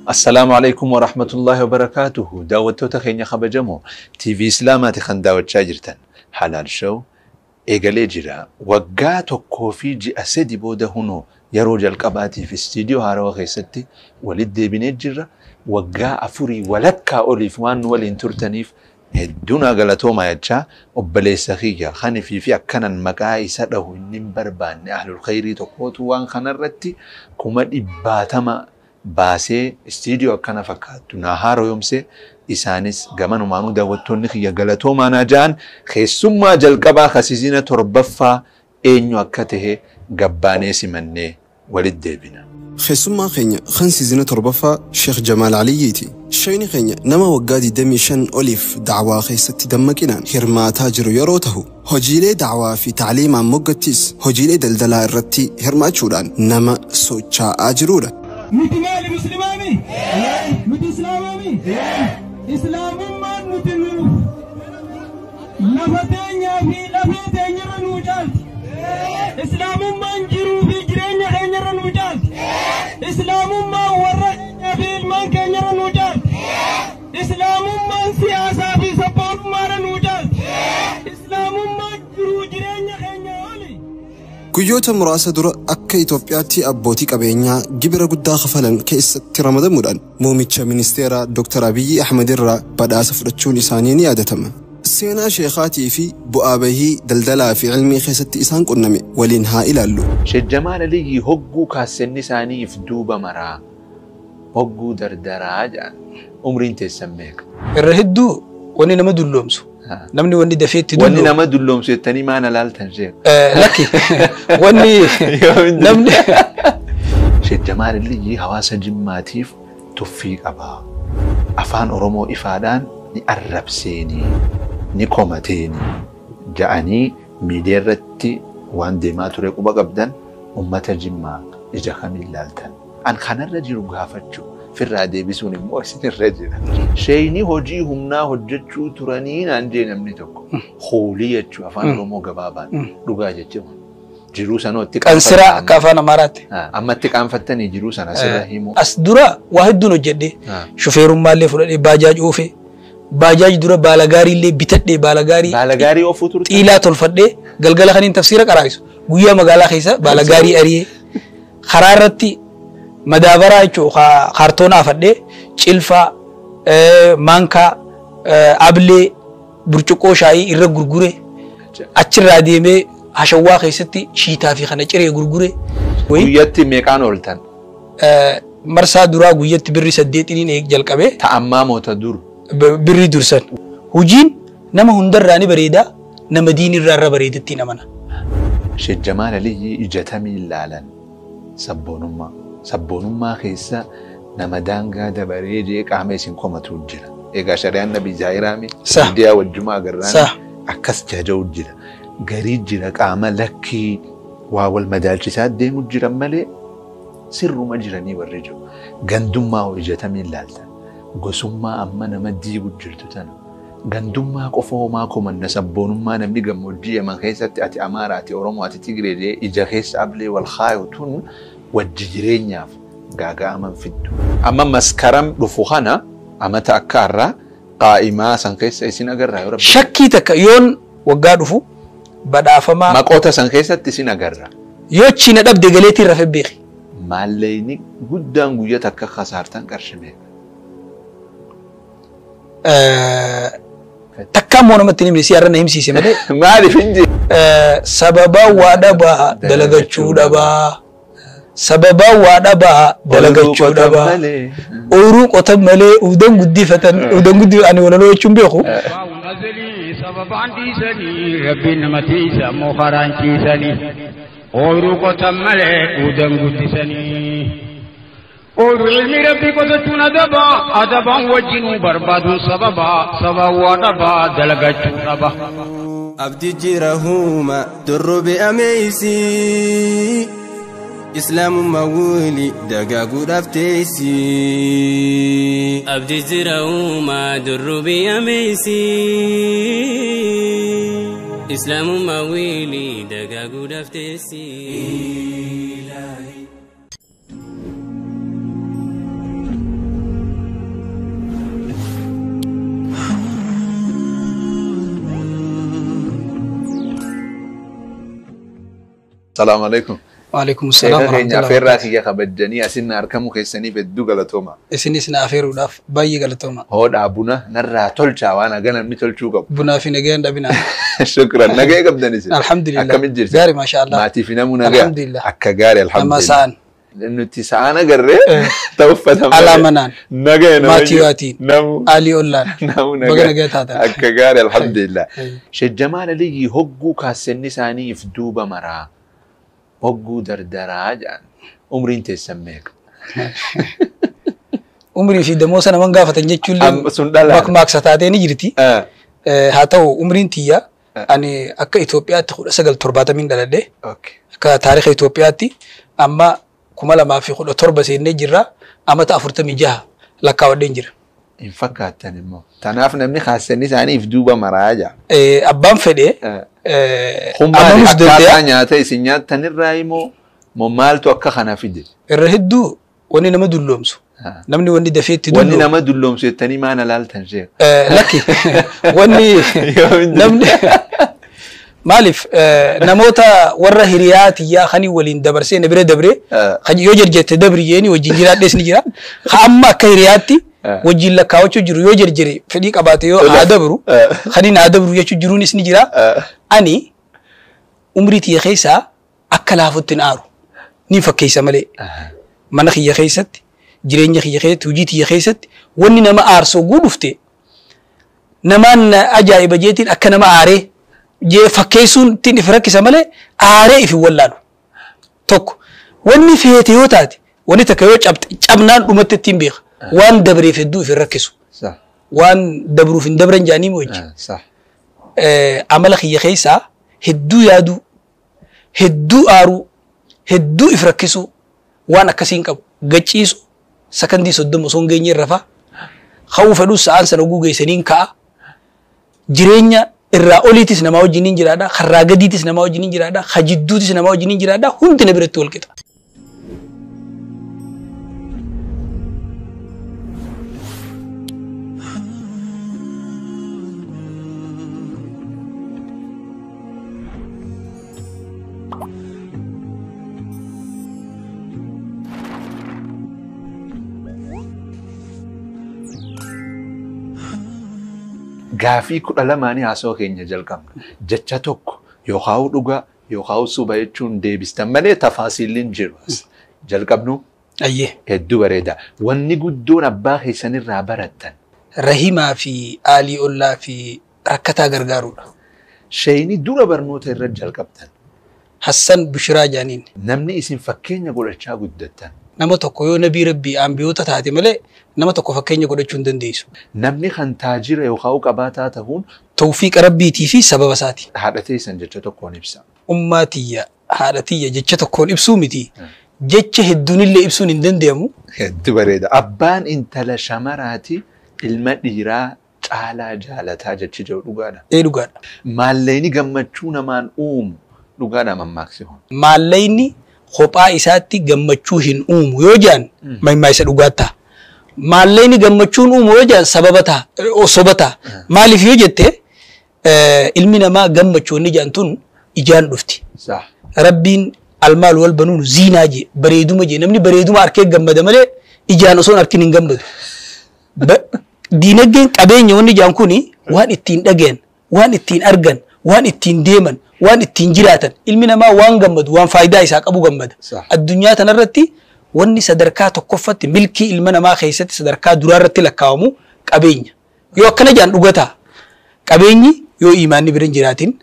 Assalaamu alaikum wa rahmatullahi wa barakaatuhu. Daawwattoota keenya kabajamoo TV Islaamaati kan daawwachaa jirtan. Halaal Show eegalee jira. Waggaa 1 fi ji'a 3 booda hunoo yeroo jalqabaatiif istiidiyoo haarawaa keessatti walitti deebinee jirra. Waggaa 4 walakkaa oliif waan nu waliin turtaniif hedduu naa galatoomaa jechaa, obboleessa kiyya kanifii fi akkanan maqaa isa dhahu inni hin barbaanne, ahlul khayrii tokkootu waan kanarratti 100,000 baasee istiidiyoo akkana fakkaattu naa haaromse. Isaanis gamanumaanuu daawwattoonni kiyya galatoomaa naa ja'an. Keessummaa jalqabaa ka season torbaffaa eenyu akka tahe gabbaanee simannee walitti deebina. Keessummaa keenya kan season torbaffaa Sheekh Jamaal Aliyyiiti. Sheekni keenya nama waggaa 25 oliif dacwaa keessatti dammaqinaan hirmaataa jiru yeroo tahu, hojiilee dacwaa fi tacliimaan moggattis hojiilee daldalaa irratti hirmaachuudhaan nama socho'aa jirudha. Nuti maali? Muslimaami? Nuti islaamaami? Islaamummaan nuti nuuf lafa teenyaa fi lafee teenyarra nuu caalti. Islaamummaan jiruu fi jireenya keenyarra nuu caalti. Islaamummaan warra keenyaa fi ilmaan keenyarra nuu caalti. Islaamummaan siyaasaa fi sabboonummaarra nuu caalti. Islaamummaan jiruu jireenya keenya oli. Guyyoota muraasa dura akka Itoophiyaatti abbootii qabeenyaa gibira guddaa kafalan keessatti ramadamuudhaan muummicha ministeeraa Dr. Abiyyi Ahmad irraa badhaasa fudhachuun isaanii ni yaadatama. Seenaa sheekaatii fi bu'aa bahii daldalaa fi ilmii keessatti isaan qunname waliin haa ilaallu. Sheekh Jamaal Aliyyii hogguu kaassenni isaaniif duuba maraa hogguu dardaraa jedhan, umriin teessan meeqa? Irra hedduu wanni nama dulloomsu. Namni wanni dafee itti Wanni dulloomu. nama dulloomsu jettanii maana laaltan, sheekh? Lakki, wanni namni Sheekh Jamaal Aliyyii hawaasa Jimmaatiif tuffii qaba. Afaan Oromoo ifaadhaan ni arrabseenii, ni komateenii ja'anii miidiyaa irratti waan deemaa ture quba qabdan. Ummata Jimmaa ija kamiin laaltan? An kanarra jiru gaafachuu firraa deebisuun immoo isinirra jira. Sheeyni hojii humnaa hojjechuu turanii naan jee namni tokko. Hoolii jechuu afaan Oromoo gabaabaan dhugaa jechuudha. Jiruu sanootti Qansiraa akka afaan Amaaraatti. Ammatti qaanfattanii jiruu sana sirra himuu. As dura waa hedduun hojjedhe. Shufeerummaallee fudhadhee baajaaj oofe. Baajaaj dura baalagaariillee bitadhee baalagaarii. Baalagaarii oofuu turtan? Xiilaa tolfadhee galgala kaniin tafsiira qaraa'isu. Guyyaa magaalaa keessa baalagaarii ari'ee karaa irratti madaabaraa jechuun kaartoonaa afadhee cilfaa, maankaa, ablee, burcuqqoo shaayii irra gurgure, achirraa deemee hashawwaa keessatti shiitaa fi kana ciree gurgure. Guyyatti meeqaan ooltan? Marsaa duraa guyyatti birri 8niin jalqabee. Ta'ammaa moota dur? Birrii dursan. Hojiin nama hundarraa ni bareeda, nama diinirraa irra bareedattiin amana. Sheekh Jamaal Aliyyii ijatamii ilaalan sabboonummaa. Sabboonummaa keessa nama daangaa dabaree jee qaama isin komatu jira. Egaa shari'aan Nabi Zaahiraami miidiyaa wajjumaa agarraan akkas jaja'u jira. Garii jira qaama lakkii waa wal madaalchisaa deemu jiran malee sirruma jiranii warri jiru. Gandummaa hoo ijatamii ilaaltan? Gosummaa amma nama diigu jirtu tana. Gandummaa qofa homaa komanna, sabboonummaa namni gammoojjii Yaman keessatti ati Amaaraa, ati Oromoo, ati Tigree jee ija keessa ablee wal kaayu tun wajji jireenyaaf gaaga'aman fiddu. Amma Maskaram dhufu kana amata akka har'aa qaa'imaa san keessa isin agarraa yoo Rabbi. Shakkii takka yoon waggaa dhufu badhaafamaa. Maqoota san keessatti isin agarra. Yoo achi na dhabde galeetiin rafee beeki. Maallaqni guddaan guyyaa takka kasaartan qarshii meeqa? Takka immoo namatti hin himne, si har'a na himsiise malee. Maaliif hin jiru? Sababa waa dhabaa dalagachuu dhabaa. Sababa waa dhabaa dalagachuu dhabaa. Ooyiruu qotan malee udan guddifatan, udan guddi ani walaloo jechuun beeku. Sababaan dhiisanii rabbiin nama tiisa ammoo karaan ciisanii ooyiruu qotan malee udan guddisanii. Ooyiruu ilmi rabbii qotachuun adaba, adabaan wajjinuu barbaaduun sababa, sababa waa dhabaa dalagachuu dhaba. Abdi jira huuma durrubi ameeysi, islaamummaa wuli dagaaguudhaaf teessi. Abdi jira uumaa durrubi ameeysi, islaamummaa wiili dagaaguudhaaf teessi. Salaamu alaikum. Waalaikum salaam Sheeka keenya warahmatullahi afeerraa kiyya kabajjanii asin argamuu keessaniif hedduu galatooma. Isinis na afeeruudhaaf baay'ee galatooma. Hoodhaa buna narraa tolchaa waan haga namni tolchuu qabu. Bunaa fi nagayaan dhabinaa. Shukran. Nagaya qabdan isin. Alhamdulillah. Akkamitti jirtu? Gaarii maasha Allah. Maatii fi namuu nagaya. Alhamdulillah. Akka gaarii Nama alhamdulillah. sa'an. Nuti sa'aan agarree ta'u uffata malee. Alaa manaan. Nagaya nama Maatii jiru. waatiin. Namu. Alii ollaan. Namu Baga nagaya. nagaya taatan. Akka gaarii alhamdulillah. Ayy. Sheekh Jamaal Aliyyi hogguu kaassenni isaaniif duuba maraa. Hogguu dardaraa jedhan. Umriin teessan meeqa? Umrii fi damoosa naman gaafatan jechuun Amma sun dhalaan. Bakmaaksa taatee ni jirti. Haa ta'u umriin tiyya ani akka Itoophiyaatti 1970 dhaladhe. Okay. Akka taarika Itoophiyaatti amma 2017 seennee jirra. Amata 46 lakkaawwadheen jira. Hin fakkaattan immoo. Tanaaf namni kaassenni isaaniif duuba maraa jedha. Abbaan fedhe Humnaan amanuus akkaataa danda'a. nyaata isin nyaattanirraa immoo moo maaltu akka kana fide? Irra hedduu wanni nama dulloomsu. Namni wanni dafee itti Wanni dulloomu. nama dulloomsu jettanii maal alaaltan sheekh? Lakki wanni namni maaliif namoota warra hiriyaa tiyyaa kanii waliin dabarsee na bira dabree yoo jarjette dabri jeeni wajjin jiraadhees ni jira. Ha amma akka hiriyaatti wajjin lakkaawachuu jiru yoo jarjere fedhii qabaate yoo haa dabru kaniin haa dabru jechuu jiruunis ni jira. Ani umrii tiyya keessaa akka laafutti hin aaru ni fakkeessa malee mana kiyya keessatti jireenya kiyya keessatti hojii tiyya keessatti wanni nama aarsoo guudhufte namaan ajaa'iba jeetiin akka nama aaree jee fakkeessuun ittiin if rakkisa malee aaree if hin wallaalu. Tokko wanni feete yoo taate wanni takka yoo cabxe cabnaan dhumatti ittiin beeka waan dabreef hedduu if hin rakkisu Sah. waan dabruuf hin dabran jaanii wajji. Sah. Amala kiyya keessaa hedduu yaaduu hedduu aaruu hedduu if rakkisuu waan akkasii hin qabu gachiisu sakandii 30 osoo hin geenye rafaa ka'uu fedhus sa'aan sana oguu geessanii hin ka'a jireenya irraa oliitis namaa wajjin hin jiraadha karraa gadiitis namaa wajjin hin jiraadha hajidduutis namaa wajjin hin jiraadha hundi na biratti wal qixa. Gaafii 12 haasawaa keenya jalqabna. Jecha tokko yookaan dhugaa yookaan soba jechuun deebistan malee tafaasiilli hin jiru. Jalqabnu Ayyee. hedduu bareeda. Wanni guddoon abbaa keessanirraa barattan. Rahimaa fi aalii ollaa fi rakkataa gargaaruudha. Sheeyni dura barnoota irra jalqabtan. Hassan Bishiraa jaaniin. Namni isin fakkeenya godhachaa guddattan. Nama tokko yoo nabii rabbii ambiyoota taate malee nama tokko fakkeenya godhachuu hin dandeessu. Namni kan taajira yookaan qabaataa ta'uun Tawfiiqa rabbiitii fi sababa isaati. haadha teessan jecha tokkoon ibsa. Ummaa tiyya haadha tiyya jecha tokkoon ibsuu miti. Jecha hedduunillee ibsuun hin danda'amu. Hedduu bareeda. Abbaan intala shamaraati ilma dhiiraa caalaa jaalataa jechi jedhu dhugaadha. Ee dhugaadha. Maallaqni gammachuu namaan uumu dhugaadha mammaaksi kun. Maallaqni kophaa isaatti gammachuu hin uumu yoo jedhan mammaa isa dhugaa ta'a. Maallaqni gammachuun uumu yoo jedhan sababa ta'a, soba ta'a. Maaliif yoo jette ilmi namaa gammachuu inni jedhan tun ijaan dhufti. Sah. Rabbiin almaal wal banuun ziinaa jee bareeduma jee namni bareeduma arkee gammada malee ijaan osoo hin arkin hin gammadu. Diinagdeen qabeenya wanni ijaan kuni waan ittiin dhagayan, waan ittiin argan, waan ittiin deeman, waan ittiin jiraatan ilmi namaa waan gammadu waan faayidaa isaa qabu gammada. Sah. Addunyaa tanarratti wanni sadarkaa tokkoffatti milkii ilma namaa keessatti sadarkaa duraarratti lakkaawamu qabeenya. Yoo akkana jaan dhugataa qabeenyi yoo imaanni bira hin jiraatin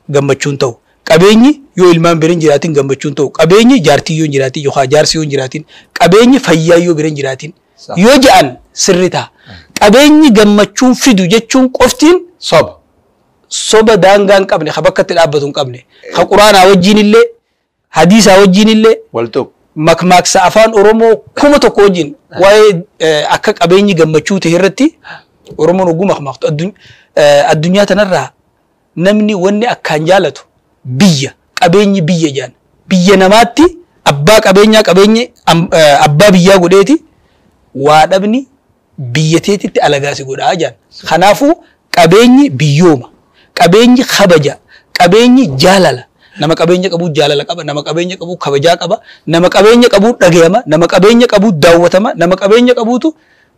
gammachuun ta'u. Qabeenyi yoo ilmaan bira hin jiraatin gammachuun ta'u. Qabeenyi jaartii yoo hin jiraatin yookaan jaarsi yoo hin jiraatin. Qabeenyi fayyaa yoo bira hin jiraatin. Sah. Yoo ja'an sirri ta'a. Qabeenyi gammachuun fidu jechuun qoftiin Soba. soba daangaa hin qabne, ka bakka itti dhaabbatu hin qabne, ka quraanaa wajjin illee, hadiisaa wajjin illee, Wal tokko. makmaaksa afaan Oromoo 1000 wajjin waa'ee akka qabeenyi gammachuu ta'e irratti Oromoon oguu makmaaktu addunyaa tanarraa namni wanni akkaan jaalatu biyya qabeenyi biyya jaan biyya namaatti abbaa qabeenyaa qabeenyi abbaa biyyaa godheeti waa dhabni biyya teetitti alagaa si godhaa jaan. Kanaafuu qabeenyi biyyooma, qabeenyi kabaja, qabeenyi jaalala. Nama qabeenya qabu jaalala qaba, nama qabeenya qabu kabajaa qaba, nama qabeenya qabu dhagayama, nama qabeenya qabu daawwatama, nama qabeenya qabuutu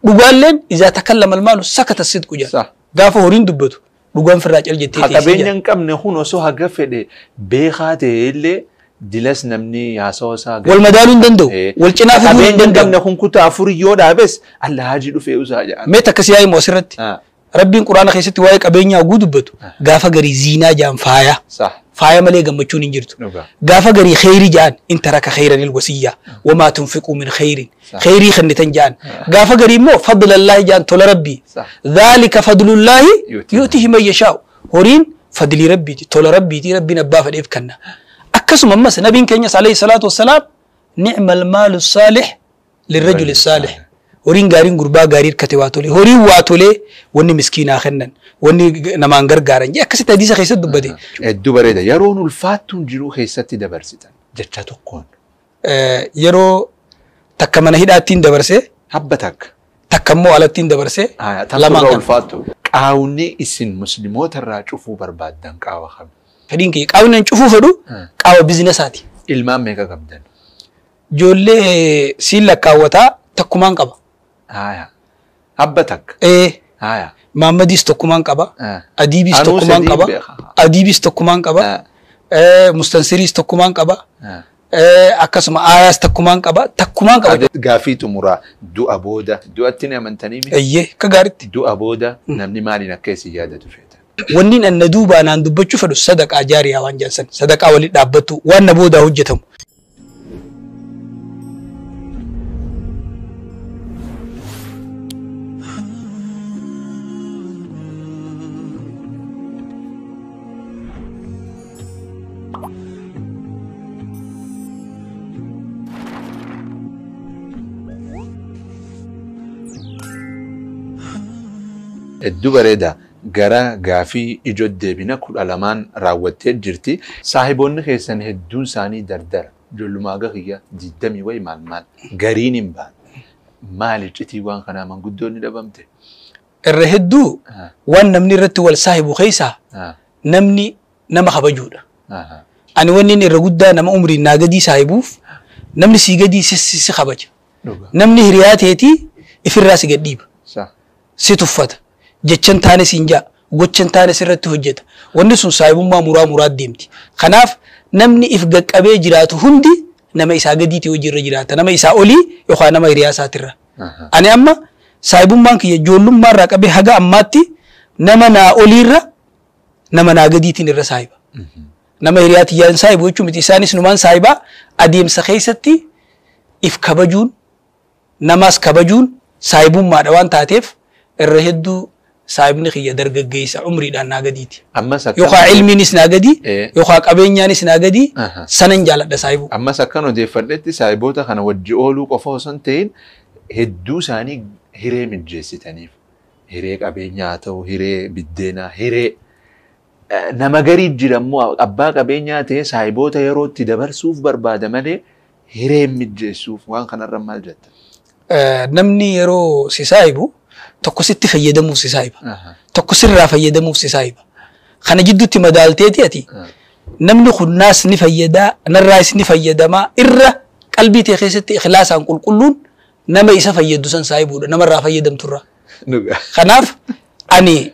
dhugaalleen izaa takallama almaalu sakata sidqu jedha. Gaafa horiin dubbatu dhugaan firraa cal jettee Ha teessii qabeenya jedha. hin qabne kun osoo haga fedhe beekaa ta'e illee dilas namni haasawa isaa Wal madaaluu hin danda'u. Wal cinaa fiduu hin Qabeenya hin danda'u. qabne kun kutaa afurii yoo dhaabes alla hajii dhufee usaa jedhan. Mee takka si yaa'imu asirratti. Rabbiin quraana keessatti waa'ee qabeenyaa oguu dubbatu gaafa garii ziinaa jaan faaya. Faaya malee gammachuun hin jirtu. Gaafa garii kheyrii jaan in taraka kheyranil wasiyyaa wamaa tunfiquu min kheyrin. Kheyrii kennitan jaan. Gaafa garii immoo fadlallaahi jaan tola rabbii. Dhaalika fadlullaahi yu'tihi man yashaa'u. Horiin fadlii rabbiiti tola rabbiiti rabbiin abbaa fedheef kenna. Akkasuma ammas nabiin keenyas alayhi salaatu wassalaam ni'mal maalu saalih lirrajuli saalih. Horiin gaariin gurbaa gaarii hirkate waa tolee horiin waa tolee wanni miskiinaa kennan wanni namaan gargaaran jee akkasitti hadiisa keessatti dubbate. Hedduu bareeda. Yeroon ulfaattuun jiruu keessatti dabarsitan jecha tokkoon. Yeroo takka mana hidhaattiin dabarsee. Habba takka. Takka immoo alattiin dabarsee. Lamaan kan. Ulfaattu. Qaawni isin musliimoota irraa cufuu barbaaddan qaawa kam? Fedhiin kiyya qaawni an cufuu fedhu qaawa bizinesaati. Ilmaan meeqa qabdan? Ijoollee siin lakkaawwataa takkumaan qaba. Habba takka. Maammadis tokkumaan qaba. Adiibis tokkumaan qaba. Adiibis tokkumaan qaba. Mustansiriis tokkumaan qaba. Akkasuma aayaas takkumaan qaba. Takkumaan qaba. Gaafii xumuraa du'a booda du'atti ni amantanii mi? Eeyyee akka gaariitti. Du'a booda namni maaliin akka isin yaadatu feeta? Wanni an na duubaa naan dubbachuu fedhu sadaqaa jaariyaa waan jedhan sadaqaa waliin dhaabbattu waan na boodaa hojjetamu. Hedduu bareeda. Gara gaafii ijoo deebina 12 raawwattee jirti. Saahiboonni keessan hedduun isaanii dardara. Ijoollummaa gahiyya 20 wayi maal maal gariin hin baane. Maal iccitii waan kanaa manguddoonni dhabamte? Irra hedduu waan namni irratti wal saahibu keessaa namni nama kabajuudha. Ani wanni inni irra guddaa nama umriin naa gadii saahibuuf namni sii gadii si kabaja. Namni hiriyaa teetii ifirraa si gadhiiba. Si tuffata. Jechan taane siin jaa gochan taane sirratti hojjeta. Wanni sun saahibummaa muraa muraa deemti. Kanaaf namni if gaqqabee jiraatu hundi nama isaa gadiitii hojiirra jiraata. Nama isaa olii yookaan nama hiriyaa isaatirra. Ani amma saahibummaan kiyya ijoollummaa irraa qabee haga ammaatti nama naa oliirra nama naa gadiitiin irra saahiba. Nama hiriyaa tiyyaan saahibu jechuun miti isaanis numaan saahibaa adeemsa keessatti if kabajuun namaas kabajuun saahibummaadha waan taateef irra hedduu saahibni kiyya dargaggeessa umriidhaan naa gadiiti. Yookaan ilmiinis naa gadii yookaan qabeenyaanis naa gadii sanan jaaladha saahibuu. Ammas akkan odeeffadhetti saahiboota kana wajji ooluu qofa osoo hin ta'in hedduu isaanii hiree mijjeessitaniif hiree qabeenyaa haa ta'u hiree biddeenaa hiree nama garii jira immoo abbaa qabeenyaa ta'e saahiboota yeroo itti dabarsuuf barbaada malee hiree mijjeessuuf waan kanarra maal jetta? Namni yeroo si saahibu tokko sitti fayyadamuuf si saahiba. Tokko sirraa fayyadamuuf si saahiba. Kana jidduutti madaalteeti ati namni kun naas ni fayyadaa narraas ni fayyadamaa irra qalbii tee keessatti ikhlaasaan qulqulluun nama isa fayyadu san saahibuudha namarraa fayyadamturra. Kanaaf ani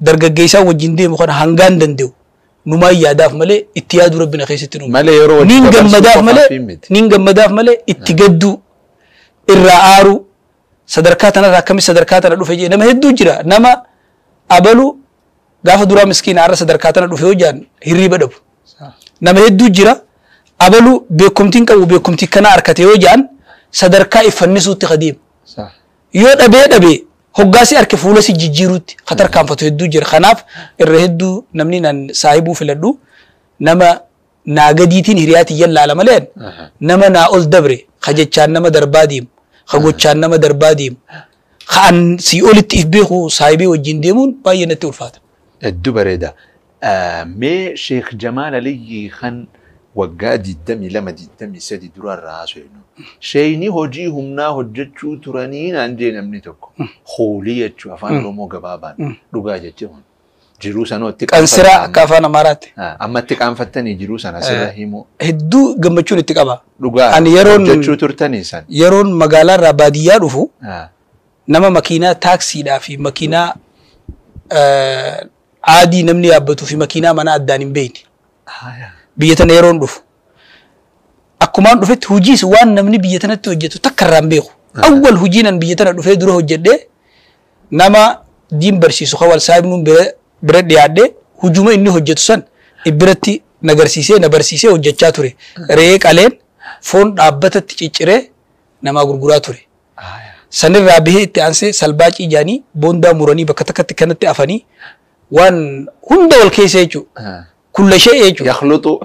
dargaggeessaa wajjin deemu kana hangaan danda'u numaan yaadaaf malee itti yaaduu rabbina keessatti nu. Malee yeroo wajjin Niin gammadaaf malee niin gammadaaf malee itti gadduu irraa aaruu sadarkaa tanarraa akkamitti sadarkaa tana dhufe jee nama hedduu jira nama abalu gaafa duraa miskiina har'a sadarkaa tana dhufe yoo jaan hirriiba dhabu. Nama hedduu jira abalu beekumtiin qabu beekumtii kana harkate yoo jaan sadarkaa iffannisuutti kadeemu. Yoo dhabee dhabee hoggaasii harka fuula si jijjiiruutti katarkaanfatu hedduu jira. Kanaaf irra hedduu namni nan saahibuu filadhu nama naa gadiitiin hiriyaa tiyyan laala malee nama naa ol dabre ka jechaan nama darbaa deemu ka gochaan nama darbaa deemu ka an sii olitti if beeku saahibii wajjin deemuun baay'ee natti ulfaata. Hedduu bareeda. Mee Sheekh Jamaal Aliyyii kan waggaa 22 23 dura irraa haasofnu. Sheeyni hojii humnaa hojjechuu turanii naan jee namni tokko. Hoolii jechuu afaan Oromoo gabaabaan dhugaa jechuun. Jiruu sanootti Qansiraa akka afaan Amaaraatti. Ammatti qaanfattanii jiruu sana sirra himuu. Hedduu gammachuun itti qaba. Dhugaa Ani yeroon hojjechuu turtanii san. Yeroon magaalaa irraa baadiyyaa dhufu nama makiinaa taaksiidhaa fi makiinaa aadii namni yaabbatuu fi makiinaa mana addaan hin beekne. Biyya tana yeroon dhufu. Akkumaan dhufetti hojiis waan namni biyya tanatti hojjetu takka irraa hin beeku. Awwal hojiin an biyya tana dhufee dura hojjedhee nama diin barsiisu kawal saahibnuun bira dhiyaadhee hujuma inni hojjetu san biratti na garsiisee na barsiisee hojjechaa ture. Re'ee qaleen foon dhaabbatatti cicciree namaa gurguraa ture. Sanirraa bahee itti aansee salbaacii jaanii boondaa muranii bakka takkatti kanatti afanii waan hunda wal keessa jechuudha. Kulla ishee jechuudha. Yakhluxu.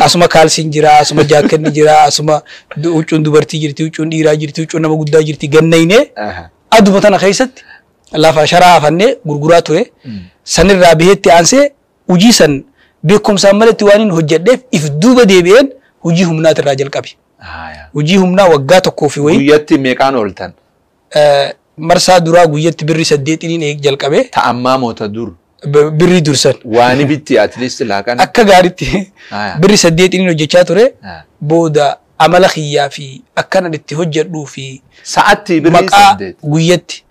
Asuma kaalsiin jira, asuma jaakkanni jira, asuma huccuun dubartii jirti, huccuun dhiiraa jirti, huccuun nama guddaa jirti gannaynee aduma tana keessatti lafa sharaa afannee gurguraa ture. Sanirraa baheetti aansee hojii san beekumsaan malatti waan hin hojjedheef if duuba deebi'een hojii humnaatirraa jalqabe. Hojii humnaa waggaa tokkoo fi wayii. Guyyatti meeqaan ooltan? Marsaa duraa guyyatti birri 8 jalqabe. Ta'ammaa moota dur. Birri dursan. Waan bitti at least laaqan. Akka gaariitti birri 8 hojjechaa ture. Booda amala kiyyaa fi akkanan itti hojjedhuu fi Sa'aatti birri 8. Guyyatti.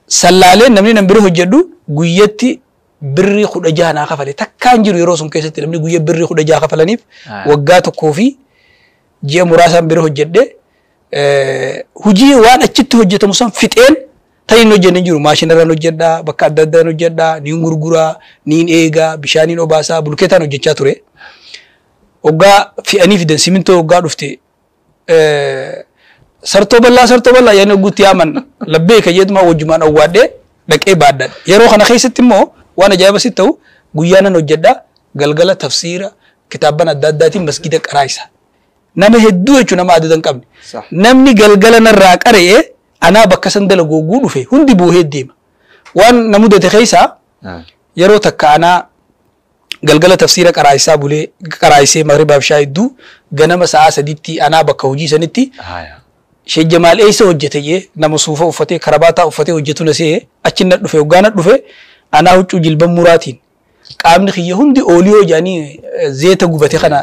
Sallaaleen namni nan bira hojjedhu guyyatti birri 16 naa kafale. Takkaan jiru yeroo sun keessatti namni guyya birri 16 kafalaniif waggaa tokkoo fi ji'a muraasaan bira hojjedhe hojii waan achitti hojjetamu san fixeen tan hin hojjenne jiru. Maashinarraan hojjedhaa, bakka adda addaan hojjedhaa, niin gurguraa, niin eegaa, bishaaniin obaasaa, bulkeetaan hojjechaa ture. Waggaa fe'anii fidan simintoo waggaa dhufte sartoo bal'aa yaani guutti yaaman labbee ka jedhuma wajjumaan awwaadhee dhaqee baadhadha. Yeroo kana keessatti immoo waan ajaa'iba sitti ta'u guyyaa nan hojjedhaa galgala tafsiira kitaabban adda addaatiin masgida qaraayisa. Nama hedduu jechuun nama adda hin qabne. Namni galgala narraa qara'ee anaa bakka san dalagu dhufe hundi boohee deema. Waan na mudate keessaa yeroo takka anaa galgala tafsiira qaraayisaa bulee qaraayisee magribaaf shaayidduu ganama sa'a 3tti anaa bakka hojii sanitti Sheekh Jamaal eessa hojjete jee nama suufa uffatee karabaataa uffatee hojjetu na se'ee achi na dhufe hoggaa na dhufe anaa huccuu jilban muraatiin qaamni kiyya hundi ooliyoo jedhanii zeeta gubate kana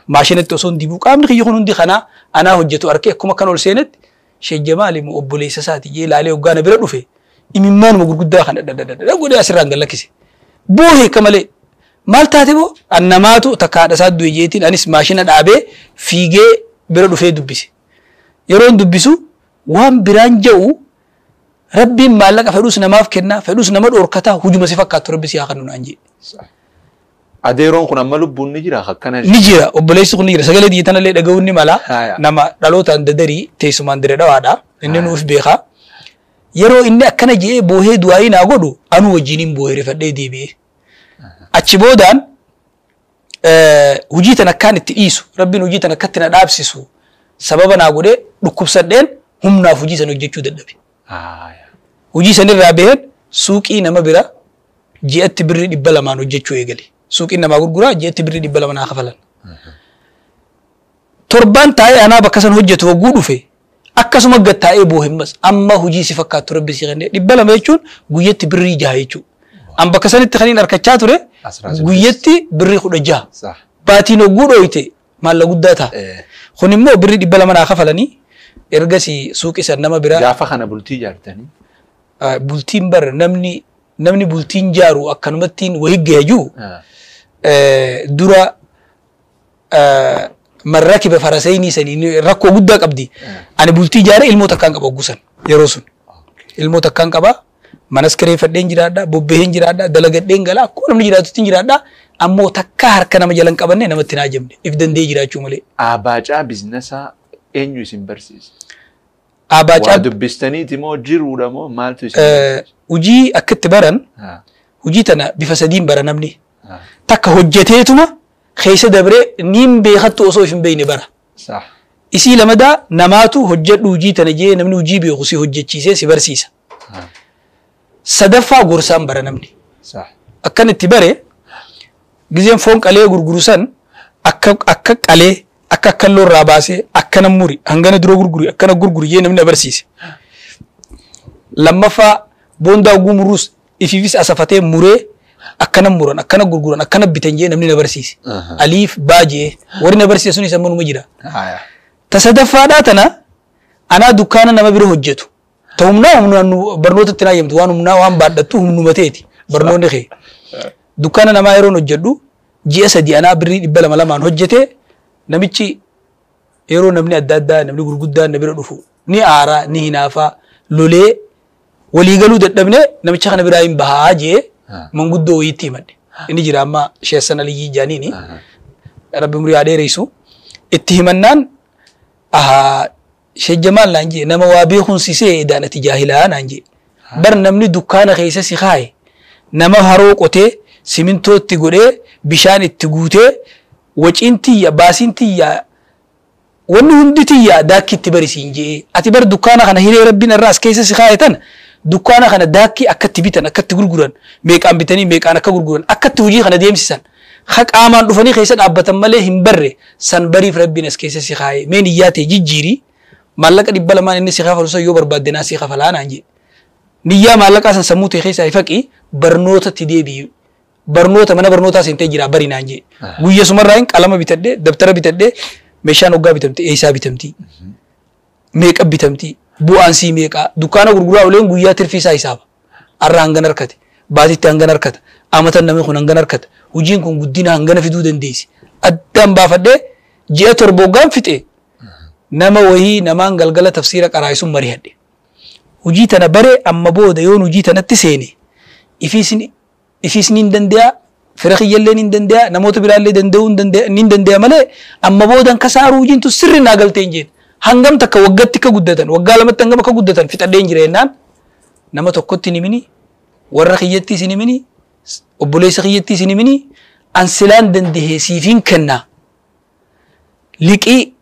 maashinatti osoo hin dibuu qaamni kiyya kun hundi kana anaa hojjetu arkee akkuma kan ol seenetti Sheekh Jamaal immoo obboleessa isaati jee laalee hoggaa na bira dhufe imimmaanuma gurguddaa kana dhadhadhadha godhee asirraan gad lakkise. Boohee akka malee maal taate boo annamaatu takka haadha isaa du'e jeetiin anis maashina dhaabee fiigee bira dhufee dubbise. Yeroon dubbisu waan biraan ja'u Rabbiin maallaqa fedhus namaaf kennaa fedhus nama dhorkataa hujuma si fakkaattu Rabbi si haa kennu naan jee. Adeeroon kun amma lubbuun ni jira akkana Ni jira obboleessi kun ni jira sagalee biyya tanallee dhaga'uun ni mala nama dhalootaan dadarii teessumaan dire dhawaadha inni nuuf beekaa. Yeroo inni akkana je'ee boohee du'aayii naa godhu anuu wajjiniin boohee rifadhee deebi'ee. Achi boodaan hojii tan akkaan itti dhiisu Rabbiin hojii tan akkatti na dhaabsisu sababa naa godhee dhukkubsadheen humnaaf hojii san hojjechuu dadhabe. Hojii sanirraa baheen suuqii nama bira ji'atti birri 200 hojjechuu eegale. Suuqiin namaa gurguraa ji'atti birri 200 naa kafalan. Torbaan taa'ee anaa bakka san hojjetu hogguu dhufe akkasuma gad taa'ee boohemmas amma hojii si fakkaattu Rabbi si kennee 200 jechuun guyyatti birrii 6 jechuudha. An bakka sanitti kan hin harkachaa ture guyyatti birrii 16. Baatiin hogguu dhooyte maalla guddaa ta'a. Kun immoo birrii 200 naa kafalanii ergasii suuqii san nama biraa. Gaafa kana bultii ijaartanii? Bultiin bar namni bultiin jaaru akkanumattiin wayii gahee jiru dura marrakiba faraseenii sanii rakkoo guddaa qabdi. Ani bultii ijaaree ilmoo takkaan qaba hoggusan yeroo sun. Ilmoo takkaan qaba manas kireeffadheen jiraadha bobbeheen jiraadha dalagadheen gala akkuma namni jiraatutti jiraadha ammoo takka harka nama jalan qabanne namatti naa jabne if danda'ee jiraachuu malee. Abaacaa biizinasa eenyu isin barsiise? Abaacaa Waa dubbistaniiti moo jiruudha moo maaltu isin barsiise? Hojii akkatti baran hojii tana bifa sadiin bara namni. Takka hojjeteetuma keessa dabree niin beekattu osoo if hin beekne bara. Isii lamadaa namaatu hojjedhu hojii tana jee namni hojii beeku si hojjechiisee si barsiisa. Sadaffaa gorsaan bara namni. Akkan itti bare gizeen foon qalee gurguru san akka qalee akka akkalloo irraa baasee akkana muri hangana dura gurguri akkana gurguri jee namni na barsiise. Lammaffaa boondaa gumuruus Ifiifis asafatee muree akkana muran akkana gurguran akkana bitan jee namni na barsiise. Aliif baa jee warri na barsiise sunis amma numa jira. Ta sadaffaadhaa tana anaa dukkaana nama bira hojjetu. Ta humnaa humnaan barnoota itti naayyamtu waan humnaa waan baadhattu humnuma teeti barnoonni kee. Dukkaana namaa yeroon hojjedhu ji'a 3 anaa birrii 200 hojjete namichi yeroo namni adda addaa namni gurguddaan na bira dhufu ni aaraa ni hinaafaa lolee walii galuu dadhabne namicha kana biraa hin bahaa jee manguddoo wayiitti himadhe. Inni jira amma Sheessan Aliyyii Jaaniini. Rabbi umurii haa dheeressu. Itti himannaan Sheekh Jamaal naan jee nama waa beekuun si see edaan ati jaahilaa naan jee. Bar namni dukkaana keessa si kaaye nama haroo qotee simintoo itti godhee bishaan itti guutee waciin tiyya baasiin tiyya wanni hundi tiyya daakki itti barisiin jee. Ati bar dukkaana kana hiree rabbiin irraa as keessa si kaaye tana dukkaana kana daakki akkatti bitan akkatti gurguran meeqaan bitanii meeqaan akka gurguran akkatti hojii kana deemsisan ha qaamaan dhufanii keessa dhaabbatan malee hin barre san bariif rabbiin as keessa si kaaye mee niyyaa ta'e jijjiirii maallaqa 200 inni si kafalu san yoo barbaadde naa si kafalaa naan jee. Niyyaa maallaqaa san sammuu ta'e keessaa ifaqi barnootatti deebi'i. Barnoota mana barnootaa seentee jira bari naan jee. Guyya sumarraa hin qalama bitadhee dabtara bitadhee meeshaan hoggaa bitamti eessaa bitamti meeqa bitamti bu'aan sii meeqa dukkaana gurguraa oleen guyyaa tirfii isaa hisaaba. Arra hangan harkate baatitti hangan harkata amatan namni kun hangan harkata hojiin kun guddina hangana fiduu dandeessi. Addaan baafadhee ji'a 7 hoggaan fixe nama wayii namaan galgala tafsiira qaraayisuun marihadhe. Hojii tana bare amma booda yoon hojii tanatti seene ifiis niin danda'a fira kiyyallee niin danda'a namoota biraallee danda'uu niin danda'a malee amma boodan kasaaruu hojiin tun sirri naa galtee hin jeen. Hangam takka waggatti akka guddatan waggaa 2tti hangam akka guddatan fixadhee hin jira jennaan nama tokkotti hin himini warra kiyyattiis hin himini obboleessa kiyyattiis hin himini an silaan dandahee siifiin kennaa liqii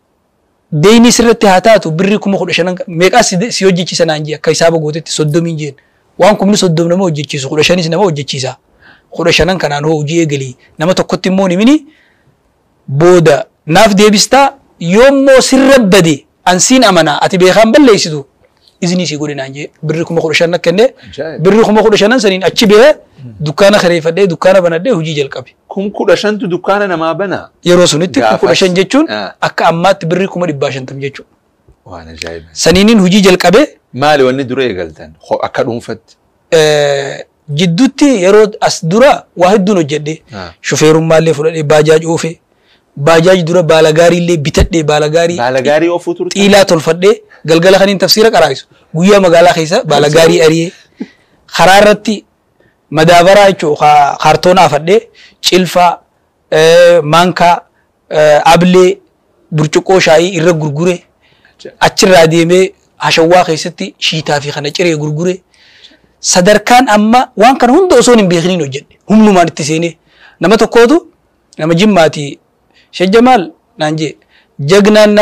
deeyni sirratti haa taatu birrii 15,000 meeqaa si hojjechiisa naan jee akka hisaaba gootetti 30 jeen waan 30,000 nama hojjechiisu 15 nama hojjechiisa 15 kanaan hoo hojii eegalii nama tokkotti immoo hin himini booda naaf deebistaa yoommoo sirra bade an siin amanaa ati beekaan balleessitu izinii si godhe naan jee birrii 15,000 akka kenne birrii 15,000 saniin achi bahee dukkaana kireeffadhee dukkaana banadhee hojii jalqabe. 15,000 dukkaana namaa banaa? Yeroo sunitti 15,000 jechuun akka ammaatti birrii 150,000 jechuudha. Waan ajaa'iba. Saniiniin hojii jalqabe. Maali wanni dura eegaltan akka dhuunfatti? Jidduutti yeroo as dura waa hedduun hojjedhe. Shufeerummaallee fudhadhee baajaaj oofe. Baajaaj dura baalagaariillee bitadhee baalagaarii. Baalagaarii oofuu turte? Xiilaa tolfadhee galgala kaniin tafsiira qaraayisu. Guyyaa magaalaa keessa baalagaarii ari'ee karaa irratti madaabaraa jechuun kaartoona afadhee cilfaa maankaa ablee burcuqqoo shaayii irra gurgure achirraa deemee hashawwaa keessatti shiitaa fi kana ciree gurgure sadarkaan amma waan kana hunda osoo hin beekiniin hojjedhe humnumaan itti seenee nama tokkootu nama Jimmaati Sheekh Jamaal naan jee jagnaan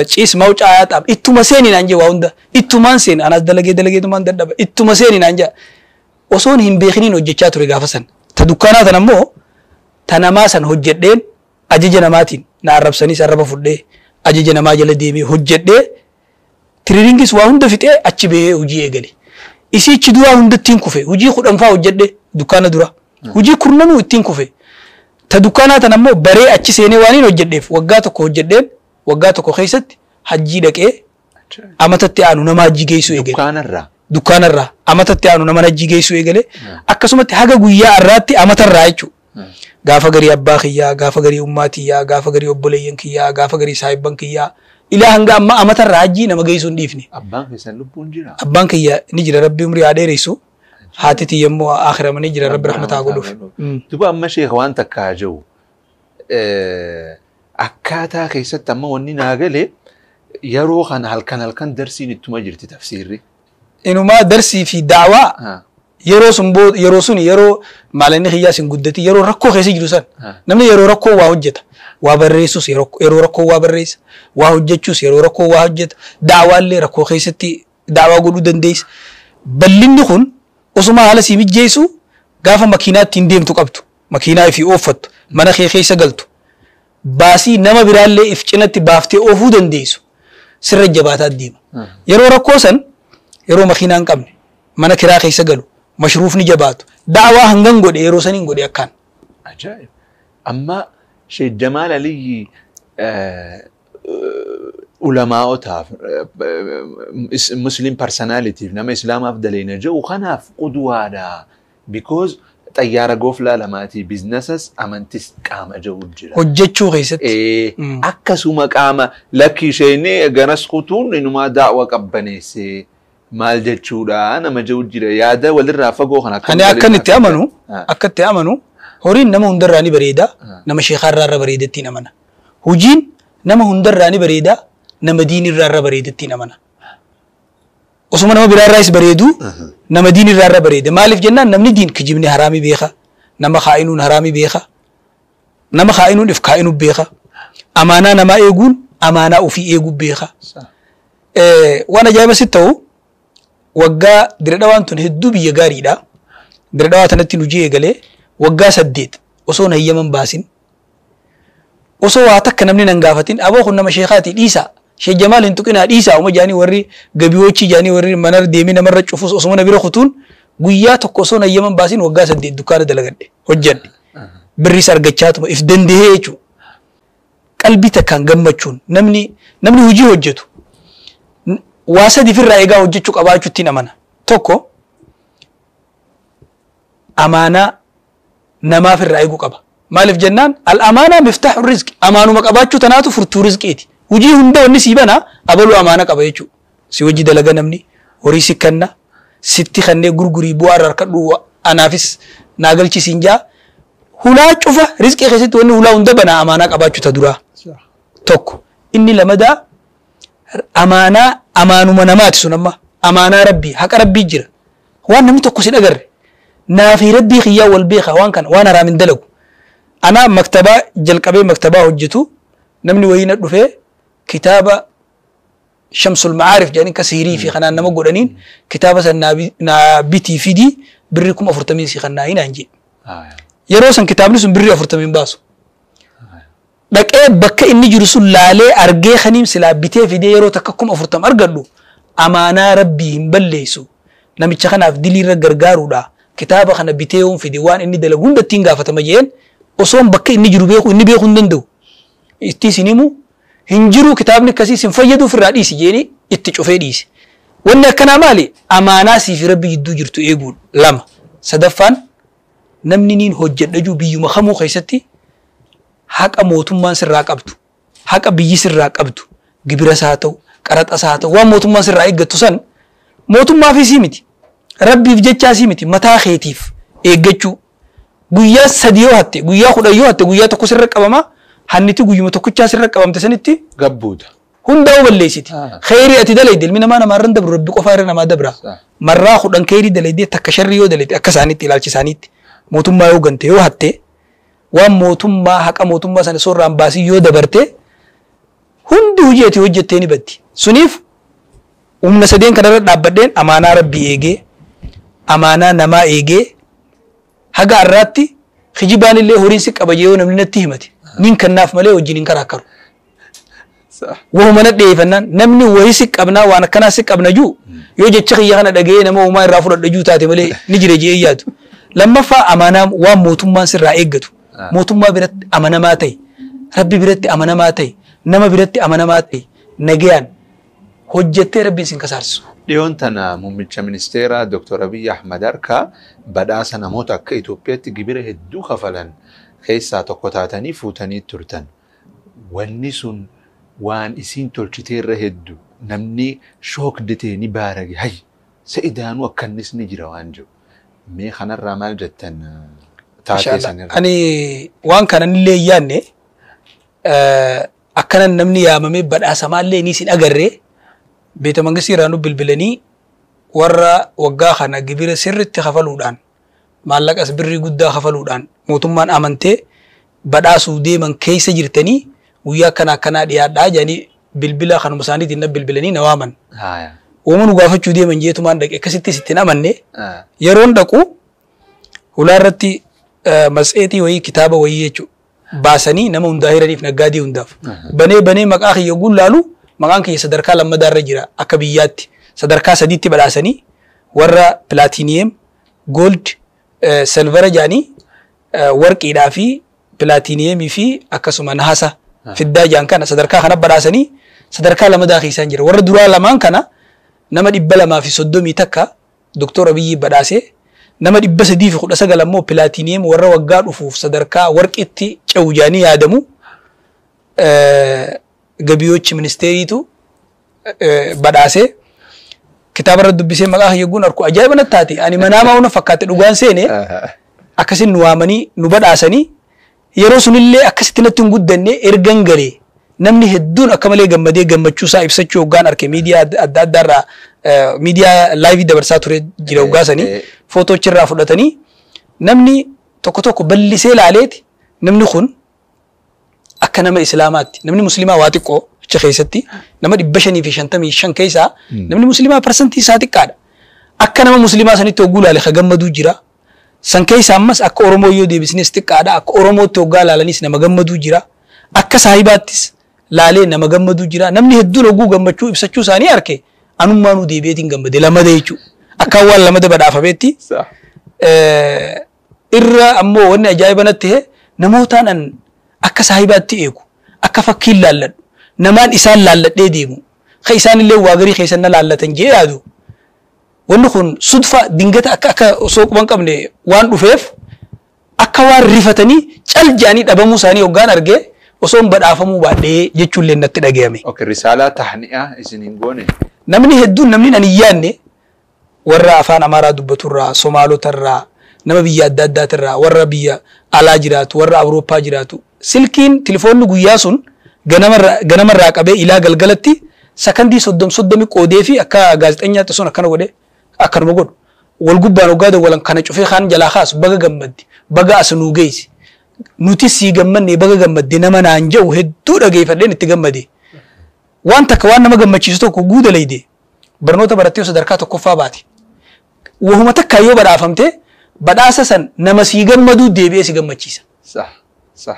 ciis mawcaa yaa ittuma seeni naan jee waa hunda ittumaan seeni anaas dalagee dalageetumaan dadhaba ittuma seeni naan jee osoon hin beekiniin hojjechaa ture gaafa san ta dukkaanaa tan ammoo ta namaa san hojjedheen ajaja namaatiin na arrabsaniis arraba fudhee ajaja namaa jala deemee hojjedhee tiriringis waa hunda fixee achi bahee hojii eegale. Isichi duraa hunda ittiin kufe hojii 10 faa hojjedhe dukkaana dura hojii 10 ittiin kufe. Ta dukkaanaa tan ammoo baree achi seenee waan hin hojjedheef waggaa 1 hojjedheen waggaa 1 keessatti hajjii dhaqee amatatti aanu nama hajjii geessuu eegale. Dukkaanarraa? Dukkaanarraa amatatti aanu nama hajjii geessuu eegale akkasumatti haga guyyaa har'aatti amatarraa jechuudha. Gaafa garii abbaa kiyyaa gaafa garii ummaa tiyyaa gaafa garii obboleeyyan kiyyaa gaafa garii saahibban kiyyaa ilaa hanga amma amatarraa hajjii nama geessuu hin dhiifne. Abbaan keessan lubbuun jira? Abbaan kiyya ni jira rabbi umrii haa dheeressu. Haati tiyya immoo akhiramanii jira rabbi rahmataa godhuuf. Duba amma sheekh waan takka haa jiru akkaataa keessatti amma wanni naa gale yeroo kana halkan halkan darsiin ittuma jirti tafsiirri. Inumaa darsii fi daawaa yeroo sun yeroo sun yeroo maalanni kiyyaas hin guddati yeroo rakkoo keessa jiru san namni yeroo rakkoo waa hojjeta waa barreessus yeroo rakkoo waa barreessa waa hojjechuus yeroo rakkoo waa hojjeta daawaallee rakkoo keessatti daawaa godhuu dandeessa. Bal'inni kun osuma haala sii mijjeessu gaafa makiinaa ittiin deemtu qabdu makiinaa ifii ooffattu mana kee keessa galtu baasii nama biraallee if cinatti baaftee oofuu dandeessu sirra jabaataa deema. Yeroo rakkoo san yeroo makiinaa hin qabne mana kiraa keessa galu Mashruufni jabaatu. Da'awaa hangan godhe yeroo saniin godhe akkaan. Ajaa'ib. Amma Sheekh Jamaal Aliyyi ulamaa'otaaf, muslim personalitiif, nama islaamaaf daleena jedhu kanaaf qudwaadha. Because xayyaara gooflaa lamaatii businessas amantis qaama jedhu jira. Hojjechuu keessatti. Akkasuma qaama lakki isheen garas kutuun inumaa daa'wa qabbaneessee maal jechuudha nama jedhu jira. Yaada walirraa fagoo kana. Ani akkan itti amanu, akka itti amanu horiin nama hundarraa ni bareeda, nama sheekaarraa irra bareedattiin amana. Hojiin nama hundarraa ni bareeda, nama diinirraa irra bareedattiin amana. Osuma nama biraarraas bareedu, nama diinirraa irra bareeda. Maaliif jennaan namni diin kijibni haraamii beeka, nama kaa'inuun haraamii beeka, nama kaa'inuun if kaa'inuu beeka, amaanaa namaa eeguun amaanaa ofii eeguu beeka. Waan ajaa'iba sitti ta'u waggaa Diredhawaan tun hedduu biyya gaariidha. Diredhawaa tanatti hojii eegalee waggaa 8 osoo hayyaman baasin, osoo waa takka namni nan gaafatin, aboo kun nama sheekaatii dhiisaa, Sheekh Jamaal hin tuqinaa dhiisaa, uma jaanii warri gabiyoochii jaanii warri manarra deemee namarra cufus osuma na bira kutuun guyyaa tokko osoo hayyaman baasin waggaa 8 dukkaana dalagadhe hojjedhe. Birriis argachaatuma if dandahee jechuudha. Qalbii takkaan gammachuun namni hojii hojjetu waa sadi ofirraa eegaa hojjechuu qabaachuu ittiin amana. Tokko amaanaa namaaf irraa eeguu qaba. Maaliif jennaan al-amaanaa miftaahu rizqi, amaanuma qabaachuu tanaatu furtuu rizqiiti. Hojii hunda wanni sii bana abaluu amaana qaba jechuudha. Si hojii dalaga namni horii si kenna, sitti kannee gurgurii bu'aa irraa harkadhu anaafis naa galchisiin jaa. Hulaa cufa rizqii keessatti wanni hulaa hunda banaa amaanaa qabaachuu ta duraa. Tokko inni lamadaa amaanaa amaanuma namaati sun amma amaanaa rabbii haqa rabbii jira. Waan namni tokko si dhagarre naafi rabbii kiyyaa wal beeka waan kana waan haraam hin dalagu. Ana maktabaa jalqabee maktabaa hojjetu namni wayii na dhufee kitaaba Shamsul Ma'aarif jedhanii akka siirii fi kanaan nama godhaniin kitaaba san naa bitii fidii birrii 40,000 si kannaa hin jedhe. Yeroo san kitaabni sun birrii 40 baasu. Dhaqee bakka inni jiru sun laalee argee kaniim silaa bitee fidee yeroo takka 40,000 argadhu amaanaa rabbii hin balleessu. Namicha kanaaf diliirra gargaaruudha. Kitaaba kana bitee yoon fide waan inni dalagu hunda ittiin gaafatama jeen osoon bakka inni jiru beeku inni beekuu hin danda'u. Itti isin himu hin jiru kitaabni akkasii sin fayyadu ofirraa dhiisi jeeni itti cufee dhiisi. Wanni akkanaa maali? Amaanaa siif rabbi gidduu jirtu eeguudha. Lama. Sadaffaan namni niin hojjedha jiru biyyuma kamuu keessatti haqa mootummaan sirraa qabdu, haqa biyyi sirraa qabdu, gibiras haa ta'u, qaraxas haa ta'u, waan mootummaan sirraa eeggattu san mootummaafis miti, rabbiif jechaas miti, mataa keetiif eeggachuu. Guyyaa 3 yoo hatte, guyyaa 10 yoo hatte, guyyaa tokko sirra qabama, hanniti guyyuma tokkichaa sirra qabamte sanitti gabbuuta. Hundaa'uu balleessiti. Kheyrii ati dalayde ilmi namaa namaarra dabru rabbi qofaa irra namaa dabra. Marraa 10 kheyrii dalayde takka sharrii yoo dalayde akka isaaniitti ilaalchi isaaniitti mootummaa yoo gante yoo hatte waan mootummaa haqa mootummaa sana soorraan baasii yoo dabarte hundi hojii ati hojjettee ni baddi. Suniif humna 3 kanarra dhaabbadheen amaanaa rabbii eegee amaanaa namaa eegee haga har'aatti kijibaan illee horiin si qaba yoo namni natti himate niin kannaaf malee wajjin hin karaakkaru. Wahuma na dheeffannaan namni wayii si qabnaa waan akkanaa si qabna juu yoo jecha kiyya kana dhaga'ee nama uumaa irraa fudhadha juu taate malee ni jira je'ee yaadu. Lammaffaa amaanaa waan mootummaan sirraa eeggatu. Mootummaa biratti amanamaa ta'e, rabbi biratti amanamaa ta'e, nama biratti amanamaa ta'e, nagayaan hojjettee rabbiin sin kasaarsisu. Dhiyoon tana muummicha ministeeraa Dr. Abiy Ahmad harkaa badhaasa namoota akka Itoophiyaatti gibira hedduu kafalan keessaa tokko taatanii fuutanii turtan. Wanni sun waan isiin tolchiteerra hedduu namni shookditee ni baarage hay sa'idaanuu akkannis ni jira waan jiru. Mee kanarraa maal jettan taatee sanirra? Ani waan kana illee hin yaadne akkanan namni yaamamee badhaasamaallee ni isin agarree beeta mangistii irraa nu bilbilanii warra waggaa kana gibira sirriitti kafaluudhaan maallaqas birrii guddaa kafaluudhaan mootummaan amantee badhaasuu deeman keessa jirtanii guyyaa akkana akkanaa dhiyaadhaa jedhanii bilbila kanuma isaaniitiin na bilbilanii na waaman. Uuma nu gaafachuu deeman jeetumaan dhaqe akkasitti ittiin amanne yeroon dhaqu hulaa irratti matseetii wayii kitaaba wayii jechuudha baasanii nama hundaa hiraniif naggaadii hundaaf. Banee banee maqaa kiyya gullaalu maqaan kiyya sadarkaa lammadaarra jira akka biyyaatti sadarkaa 3tti badhaasanii warra pilaatiiniyeem, Gold silver jaanii warqiidhaa fi pilaatiiniyemii fi akkasuma nahaasa fiddaa jaan kana sadarkaa kana badhaasanii sadarkaa lamadaa keessaan jira. Warra duraa lamaan kana nama 231 Doktor Abiyyi badhaasee nama 319 ammoo pilaatiiniyem warra waggaa dhufuuf sadarkaa warqiitti ce'u jaanii yaadamu gabiyochi ministeeriitu badhaasee kitaaba irra dubbisee maqaa hayyaguun arku ajaa'iba natti taate ani manaamaa una fakkaate dhugaan seene akkasin nu waamanii nu badhaasanii yeroo sunillee akkasitti natti hin guddanne ergan galee namni hedduun akka malee gammadee gammachuu isaa ibsachuu hoggaan arke miidiyaa adda addaarraa miidiyaa laayivii dabarsaa ture jira hoggaasanii footoochirraa fudhatanii namni tokko tokko bal'isee laaleeti namni kun akka nama islaamaatti namni musliimaa waa xiqqoo achi keessatti nama 555 keessaa namni musliimaa parsantii isaa xiqqaadha. Akka nama musliimaa sanitti hogguu laale ka gammaduu jira. San keessaa ammas akka Oromoo yoo deebisnes xiqqaadha. Akka Oromootti hoggaa laalanis nama gammaduu jira. Akka saahibaattis laalee nama gammaduu jira. Namni hedduun hogguu gammachuu ibsachuu isaanii arke anummaanuu deebi'eetiin gammade lamada jechuudha. Akka waan lamada badhaafameetti. Irra ammoo wanni ajaa'iba natti ta'e namootaan an akka saahibaatti eegu akka fakkiin laalladhu namaan isaan laalladhee deemu ka isaan illee waa garii keessan na laallatan jee yaadu. Wanni kun sudfa dingata akka akka osoo quban qabne waan dhufeef akka waan rifatanii cal jedhanii dhabamuu isaanii hoggaan argee osoo hin badhaafamuu baadhee jechuullee natti dhagayame. Okay, risaalaa tahni'aa isin hin goone. Namni hedduun namni ani hin yaadne warra afaan Amaaraa dubbaturraa, Somaalotarraa, nama biyya adda addaatirraa, warra biyya alaa jiraatu, warra Awurooppaa jiraatu. Silkiin tilifoonni guyyaa sun ganamarraa qabee ilaa galgalatti sakandii 30 qoodee fi akka gaazexeenyaatti sun akkana godhe akkanuma godhu. Wal gubbaan hoggaa dawwalan kana cufee kaan jalaa kaasu baga gammaddi baga as nuu geessi. Nuti sii gammanne baga gammadde nama naan jedhu hedduu dhageeffadheen itti gammade. Waan takka waan nama gammachiisu tokko guuda leeyde barnoota barattee sadarkaa tokkoffaa baate. Wahuma takka yoo badhaafamte badhaasa san nama sii gammaduu deebi'ee si gammachiisa. Sah, sah.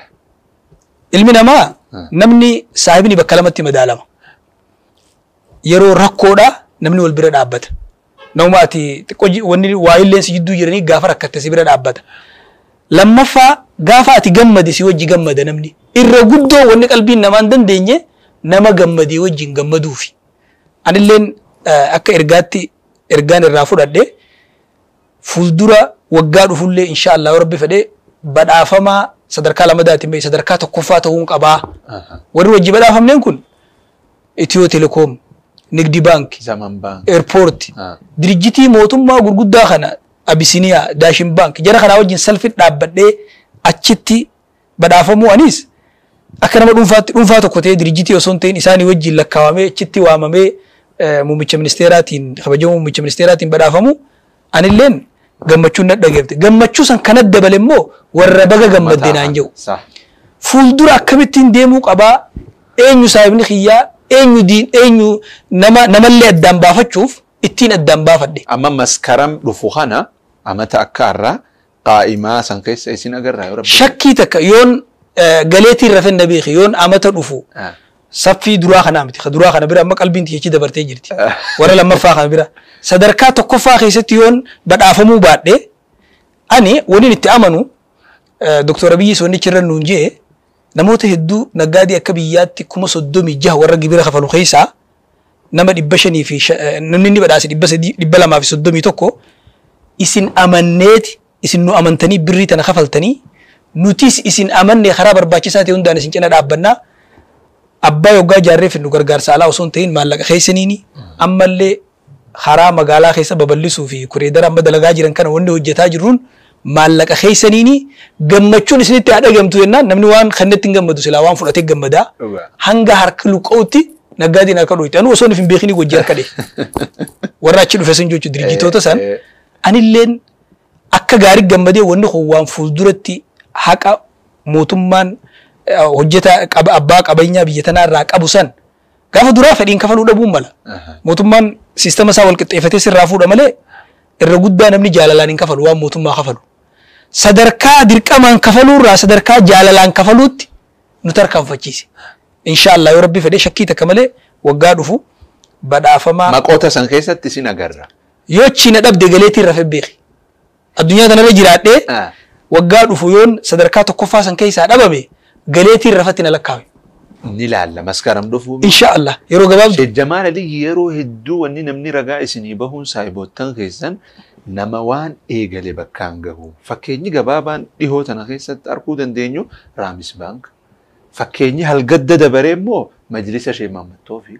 Ilmi namaa namni saahibni bakka lamatti madaalama. Yeroo rakkoodhaa namni wal bira dhaabbata. Nama ati xiqqoo wanni waa'illeen si jidduu jiranii gaafa rakkatte si bira dhaabbata. Lammaffaa gaafa ati gammade si wajji gammada namni. Irra guddoo wanni qalbiin namaa hin dandeenye nama gammadee wajjin gammaduufi. Anilleen akka ergaatti ergaan irraa fudhadhe fuuldura waggaa dhufullee insha Allah rabbi fedhee badhaafamaa sadarkaa lamadaatiin bahe sadarkaa tokkoffaa ta'uun qabaa. Warri wajji badhaafamneen kun Itiyoo Telekoom, Nigdi Baank, Zaman Baank, Eerpoorti, dirjitii mootummaa gurguddaa kana Abisiniyaa, Daashin Baank jara kanaa wajjin salfii dhaabbadhee achitti badhaafamuu anis akka nama dhuunfaatti dhuunfaa tokko ta'ee dirjitii osoo hin ta'in isaanii wajjin lakkaawamee achitti waamamee muummicha ministeeraatiin kabajamoo muummicha ministeeraatiin badhaafamu anilleen gammachuun na dhageeffte. Gammachuu san kana dabale immoo warra baga gammadde naan jedhu. Fuuldura akkamittiin deemuu qabaa eenyu saahibni kiyyaa eenyu diin eenyu nama namallee addaan baafachuuf ittiin addaan baafadhe. Amma maskaram dhufu kana amata akka har'aa qaa'imaa san keessa isin agarraa yoo rabbi. Shakkii takka yoon galeetiin rafen na beeki yoon amata dhufu saffii duraa kanaa miti. Duraa kana bira amma qalbiin tiyyachi dabartee jirti. Warra lammaffaa kana bira. Sadarkaa tokkoffaa keessatti yoon badhaafamuu baadhe ani waliin itti amanu Doktor Abiyyi Soonnichi irra nuun jee namoota hedduu naggaadii akka biyyaatti 36,000 warra gibira kafalu keessaa nama 500 fi namni inni badhaase 300 231 isin amanneeti isin nu amantanii birrii tana kafaltanii nutis isin amanne karaa barbaachisaa ta'e hundaan isin cina dhaabbannaa abbaa yoggaa jaarree finnu gargaarsa alaa osoo hin ta'in maallaqa keessaniini ammallee karaa magaalaa keessa babal'isuu fi kureedara amma dalagaa jiran kana wanni hojjetaa jirruun maallaqa keessaniini gammachuun isinitti haa dhagamtu jennaan namni waan kannetti hin gammadu silaa waan fudhatee gammadaa hanga harka luqa'utti naggaadeen harka dhoyte anu osoo hin beekini wajji harka dhee warra achi dhufe sun jechuun dirjitoota san anilleen akka gaarii gammadee wanni kun waan fuulduratti haqa mootummaan hojjeta abbaa qabeenyaa biyya tanaa irraa qabu san gaafa duraa fedhiin kafaluu dhabuun mala. Mootummaan siistama isaa wal qixxeeffatee sirraa fuudha malee irra guddaa namni jaalalaan hin kafalu waan mootummaa kafalu. Sadarkaa dirqamaan kafaluurraa sadarkaa jaalalaan kafaluutti nu tarkaanfachiise. Inshaallah yoo rabbi fedhee shakkii takka malee waggaa dhufu badhaafamaa. Maqoota san keessatti isin agarra. Yoo achi na dhabde galeetiin rafee beeki. Addunyaa tanarra jiraadhee waggaa dhufu yoon sadarkaa tokkoffaa san keessaa dhabame galeetiin rafatti na lakkaawe. Ni laalla maskaram dhufuu. Insha Allah yeroo gabaabdu. Sheekh Jamaal Aliyyi yeroo hedduu wanni namni ragaa isinii bahuun saahiboottan keessan nama waan eegale bakkaan gahu. Fakkeenyi gabaabaan dhihoo tana keessatti arguu dandeenyu Raamis Baank. Fakkeenyi halgadda dabaree immoo majlisa Sheekh Mahammad Toofiq.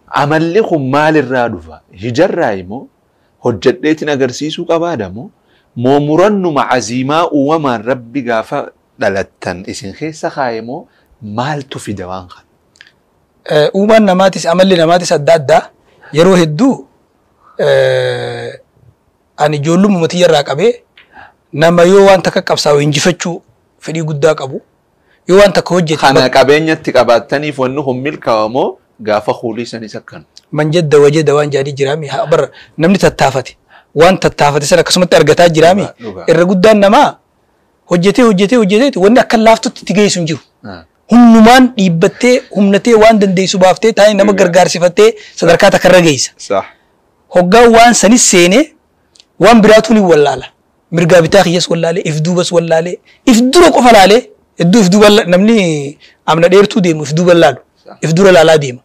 Amalli kun maalirraa dhufa? Hijarraa immoo hojjedheetiin agarsiisuu qabaadha moo? Moo murannuma aziimaa uumamaan rabbi gaafa dhalattan isin keessa kaaye moo maaltu fida waan kana? Uumaan namaatis amalli namaatis adda addaa yeroo hedduu ani ijoollummaa tiyyarraa qabee nama yoo waan takka qabsaa'u injifachuu fedhii guddaa qabu yoo waan takka hojjete. Kana qabeenyatti qabaattaniif wanni kun milkaa'u moo gaafa kuulii sanis akkana? Man jadda wajada waan jedhanii jiraami bara namni tattaafate waan tattaafate sana akkasumatti argataa jiraami irra guddaan namaa hojjetee hojjetee hojjetee wanni akka laaftutti itti geessu hin jiru. Humnumaan dhiibbattee humnatee waan dandeessu baaftee taa'ee nama gargaarsifattee sadarkaa takkarra geessa. Hoggaan waan sanis seenee waan biraatu ni wallaala. Mirgaa bitaa kiyyas wallaalee, if duubas wallaalee, if dura qofa laalee hedduu if duuba namni amna dheertuu deemu if duuba laalu, if dura laalaa deema.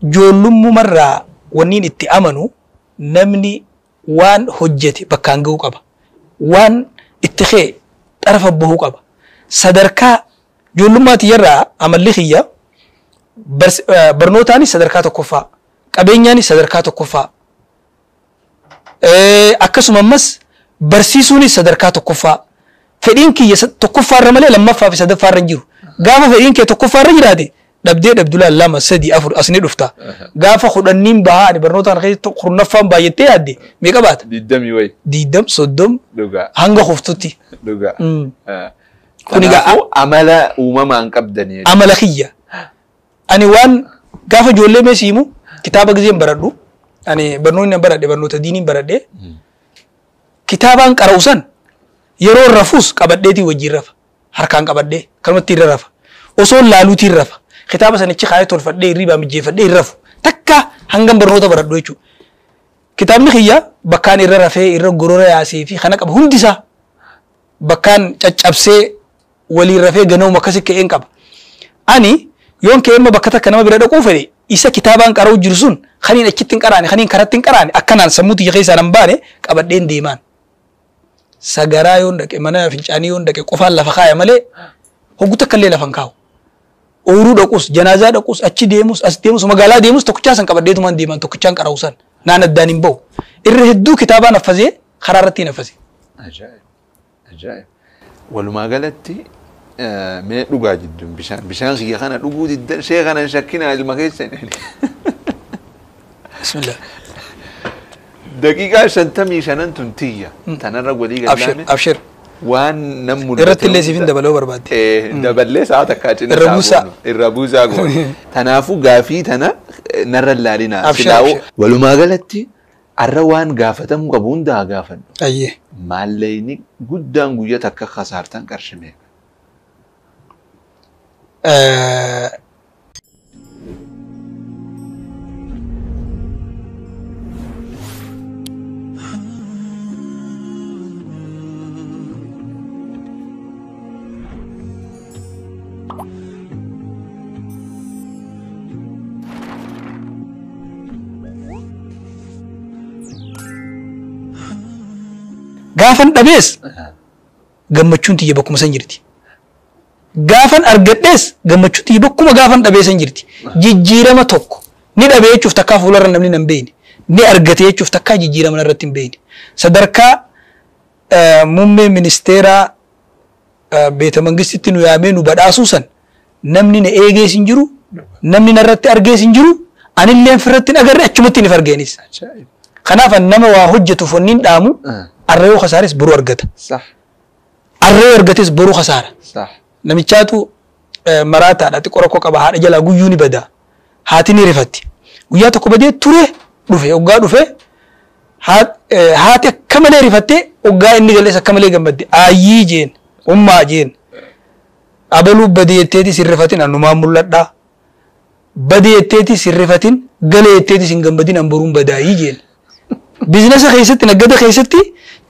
Ijoollummumarraa wanniin itti amanu namni waan hojjete bakkaan gahuu qaba. Waan itti kee xarafa bahuu qaba. Sadarkaa ijoollummaa tiyyarraa amalli kiyya barnootaanis sadarkaa tokkoffaa, qabeenyaanis sadarkaa tokkoffaa, akkasuma ammas barsiisuunis sadarkaa tokkoffaa. Fedhiin kiyya tokkoffaarra malee lammaffaa fi sadaffaarra hin jiru. Gaafa fedhiin kee tokkoffaarra jiraate dhabdee dhabdulaa 2 3 4 as ni dhufta. Gaafa 10 bahaa ani barnootaan keessatti 10ffaan baay'attee yaadde meeqa baata? 20 wayi. 20 30 hanga hoftutti. Dhugaa. Kun egaa amala uumamaan qabdanii. Amala kiyya. Ani waan gaafa ijoollee meesii himu kitaaba gizeen baradhu ani barnoonni baradhe barnoota diiniin baradhe kitaabaan qara'u san yeroo rafuus qabadheetii wajjin rafa harkaan qabadhee kanumatti irra rafa osoo laaluutiin rafa kitaaba sanichi kaayee tolfadhee hirribaa mijeeffadhee hin rafu takka hangam barnoota baradhu jechuudha. Kitaabni kiyya bakkaan irra rafee irra gorora yaasee fi kana qaba hundisaa bakkaan caccabsee waliin rafee ganawuma akkasi ka'een qaba. Ani yoon ka'eemma bakka takka nama bira dhaquu fedhe isa kitaabaan qara'u jiru sun kaniin achitti hin qaraane kaniin karatti hin qaraane akkanaan sammuu tiyya keessaa nan baane qabadheen deemaan. Sagaraa yoon dhaqe mana fincaanii yoon dhaqe qofaan lafa kaaya malee hoggu takka illee lafa hin kaa'u. Ooyiruu dhaquus janaazaa dhaquus achi deemus as deemus magaalaa deemus tokkichaa san qabadheetumaan deemaan tokkichaan qara'u san naan addaan hin bahu. Irra hedduu kitaabaan affasee karaa irratti hin affase. Ajaa'ib! Ajaa'ib! Walumaa galatti mee dhugaa jidduun bishaan kiyya kana dhuguu diddan shee kana hin shakkinaa ilma keessa hin. Bismillah. Daqiiqaa 55 tun tiyya tanarra walii gallaame. Abshir. Waan nam mul'ate. Irratti illee siif hin dabaluu barbaadde. Daballee sa'a takkaa cina Irra buusaa. Irra buusaa goone. Kanaafuu gaafii tana narra laalinaa. Abshir. Walumaa galatti arra waan gaafatamuu qabu hundaa gaafadhu. Ayyee. Maallaqni guddaan guyyaa takka kasaartan qarshii meeqa? Gaafan dhabees gammachuun tiyya bakkuma san jirti. Gaafan argadhees gammachuun tiyya bakkuma gaafan dhabee san jirti. Jijjiirama tokko ni dhabee jechuuf takkaa fuularra namni nan beekne. Ni argate jechuuf takkaa jijjiirama narratti hin beekne. Sadarkaa muummee ministeeraa beeta mangistitti nu yaamee nu badhaasuu san namni na eegees hin jiru, namni narratti argees hin jiru, anillee firratti hin agarre achumatti hin argeenis. Kanaaf nama waa hojjetuuf wanni hin dhaamu arra yoo khasaares boruu argata. Arra yoo argates boruu khasaara. Namichaatu maraataadha xiqqoo rakkoo qaba haadha jalaa guyyuu ni badaa. Haati ni rifatti. Guyyaa tokko badee ture dhufe hoggaa dhufe haati akka malee rifattee hoggaa inni galees akka malee gammadde aayyii jeen ummaa jeen abaluu badee jetteeti sin rifatin annumaan mul'adhaa. Badee jetteeti sin rifatin galee jetteeti sin gammadin an boruun badaayii jeen. Biizinasa keessatti naggada keessatti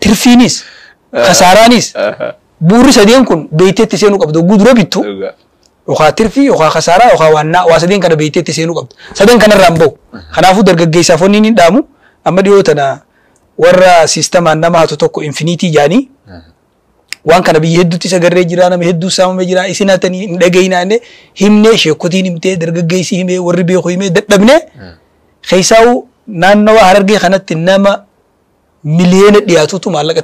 tirfiinis kasaaraanis bu'uurri sadeen kun beeyteetti seenuu qabdu. Hogguu dura bittu yookaan tirfii yookaan kasaaraa yookaan waannaa waa sadeen kana beeyteetti seenuu qabdu. Sadan kanarraa hin bahu. Kanaafuu dargaggeessaaf wanni inni dhaamu amma dhiyoo tana warra siistamaan nama hatu tokko infiniitii jaanii waan kana biyya hedduutti isa garree jira nama hedduu saamamee jira isin hatanii hin dhagayinaa inni himnee sheekotiin himtee dargaggeessi himee warri beeku himee dadhabnee keessaa'u naannawa Harargee kanatti nama miliyoona dhiyaatutu maallaqa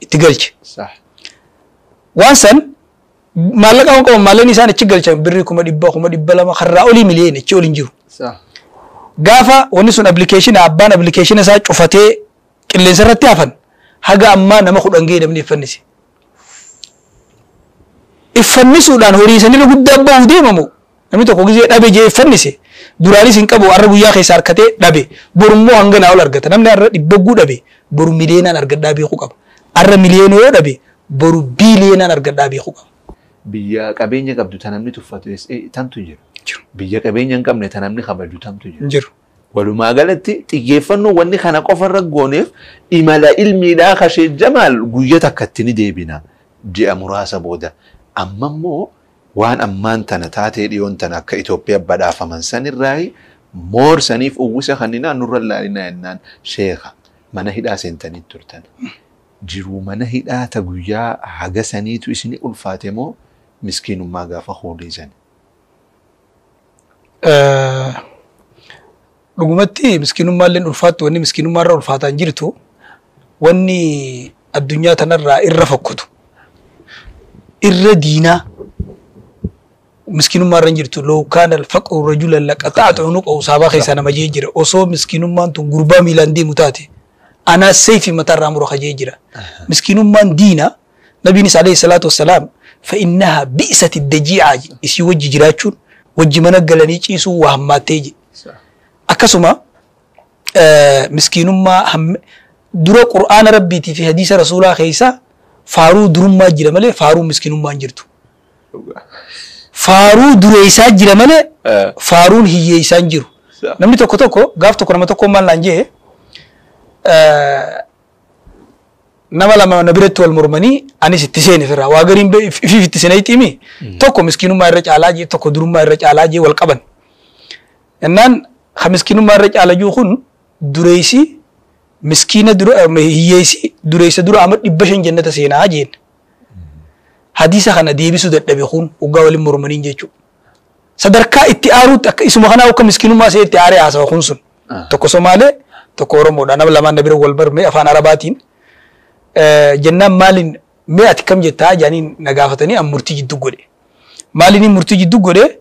itti galche. Waan san maallaqa waan qaban maallaqni isaan achi galchan birrii 100,000 200,000 karraa olii miliyoona achi ol hin jiru. Gaafa wanni sun appilikeeshina abbaan appilikeeshina isaa cufatee qilleensa irratti hafan haga ammaa nama 10 ga'e namni iffannise. Iffannisuudhaan horii isaanii guddaa bahuuf deemamu namni tokko gizee dhabe jee iffannise duraanis hin qabu har'a guyyaa keessa harkatee dhabe borummoo hanga naa ol argata namni har'a 100 dhabe boru miliyoonaan argadhaa beekuu qaba har'a miliyoona yoo dhabe boru biiliyoonaan argadhaa beekuu qaba. Biyya qabeenya qabdu tan namni tuffatu tamtu jiru. Biyya qabeenya hin qabne tan namni kabaju tamtu jiru. Walumaa galatti xiyyeeffannoo wanni kana qofarra gooneef imala ilmiidhaa kashee Jamaal guyya takkatti ni deebina ji'a muraasa booda. Amma immoo waan ammaan tana taatee dhiyoon tana akka Itoophiyaa badhaafaman sanirraa moor saniif uwwisa kanninaa nurra laalinaa jennaan sheekha mana hidhaa seentanii turtan. Jiruu mana hidhaa ta guyyaa haga saniitu isini ulfaate moo miskiinummaa gaafa hooliisan? Dhugumatti miskiinummaalleen ulfaattu wanni miskiinummaarra ulfaataan jirtu wanni addunyaa tanarraa irra fokkotu irra diinaa miskiinummaarra hin jirtu lookaan alfaqru rajulan laqaxaatu unuqa saabaa keessaa nama jee jira osoo miskiinummaan tun gurbaa miilaan deemu taate anaa seefi mataarraa mura kajee jira miskiinummaan diina nabiinis alayhi salaatu wassalaam fa'innahaa bi'sati dajii'aa isii wajji jiraachuun wajji mana galanii ciisuu waa hammaattee je akkasuma miskiinummaa dura qur'aana rabbiitii fi hadiisa rasuulaa keessa faaruu durummaa jira malee faaruu miskiinummaa hin jirtu. Faaruu dureessaa jira malee faaruun hiyyeessaa hin jiru. Namni tokko tokko gaaf tokko nama tokko maal naan jee nama lama na biratti wal mormanii anis itti seene firraa waa gariin ifiif itti seenee himi tokko miskiinummaa irra caalaa jee tokko durummaa irra caalaa jee wal qaban. Innaan ha miskiinummaa irra caalaa jiru kun dureessi miskiina dura hiyyeessi dureessa dura amma 500 jannata seenaa jeen. Hadiisa kana deebisuu dadhabe kun waggaa waliin mormaniin jechuudha. Sadarkaa itti aaruutti akka isuma kanaa akka miskiinummaa see itti aaree haasawa kun sun. Tokko Somaalee tokko Oromoodha. Nama lamaan na bira wal barme afaan Arabaatiin. Jennaan maaliin mee ati kam jettaa jaaniin na gaafatanii an murtii jidduu godhe. Maaliin murtii jidduu godhe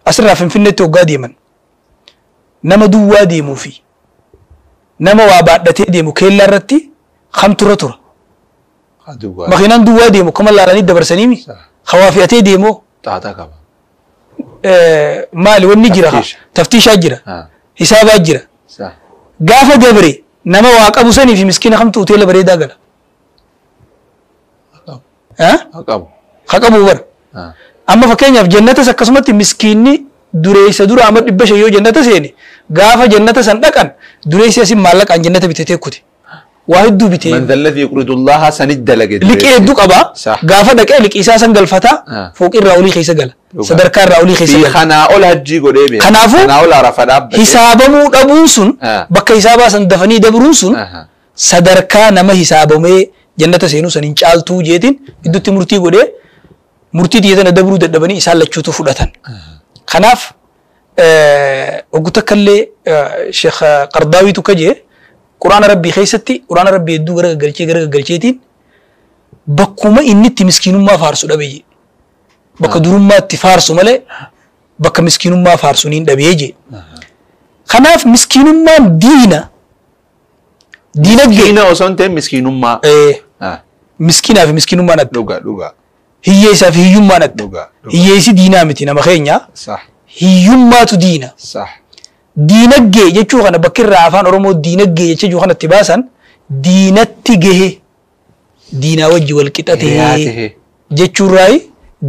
asirraa Finfinneetti waggaa deeman. Nama duwwaa deemuu fi nama waa baadhatee deemu keellaa irratti kamturra tura. Makiinaan duwwaa deemu akkuma laalanii dabarsanii hawaa fe'atee deemu. Xaaxaa qaba. Maali wanni jira taftiishaa jira hisaabaa jira. Gaafa dabre nama waa qabu sanii fi miskiina kamtu hoteela bareedaa gala. Haa qabu bara. Amma fakkeenyaaf jannatas akkasumatti miskiinni dureessa dura amma 500 yoo jannata seene gaafa jannata san dhaqan dureessi asin maallaqaan jannata bitatee kute. Waa hedduu bitee. Man dhalladhi yuqridullaha sanid dalage. Liqii hedduu qaba. Gaafa dhaqee liqii isaa san galfataa fooqirraa olii keessa gala. Sadarkaa irraa olii keessa gala. Kanaa ol hajjii godhee beeka. Kanaafuu Kanaa ol arafa dhaabbate. hisaabamuu dhabuun sun bakka hisaabaa san dafanii dabruun sun sadarkaa nama hisaabamee jannata seenuu san hin caaltuu jeetiin iddutti murtii godhee murtii xiyya dabruu dadhabanii isaan lachuutu fudhatan. Kanaaf oggu takka illee Sheekh Qardaawiitu kajee Quraana Rabbii keessatti Quraana Rabbii hedduu gara gaggalchee gara gaggalcheetiin bakkuma inni itti miskiinummaa faarsu dhabe jee. Bakka durummaa itti faarsu malee bakka miskiinummaa faarsu niin dhabee jee. Kanaaf miskiinummaan diina. Diinagdee. Miskiina osoo hin ta'in miskiinummaa. Miskiinaa fi miskiinummaan adda. Dhugaa dhugaa. Hiyyeessaa fi hiyyummaan adda. Dhugaa. Hiyyeessi diinaa miti nama keenya. Hiyyummaatu diina. Diinagdee jechuu kana bakki irraa afaan Oromoo diinagdee jechuu kanatti baasan diinatti gahe diinaa wajji wal qixatee jechuurraa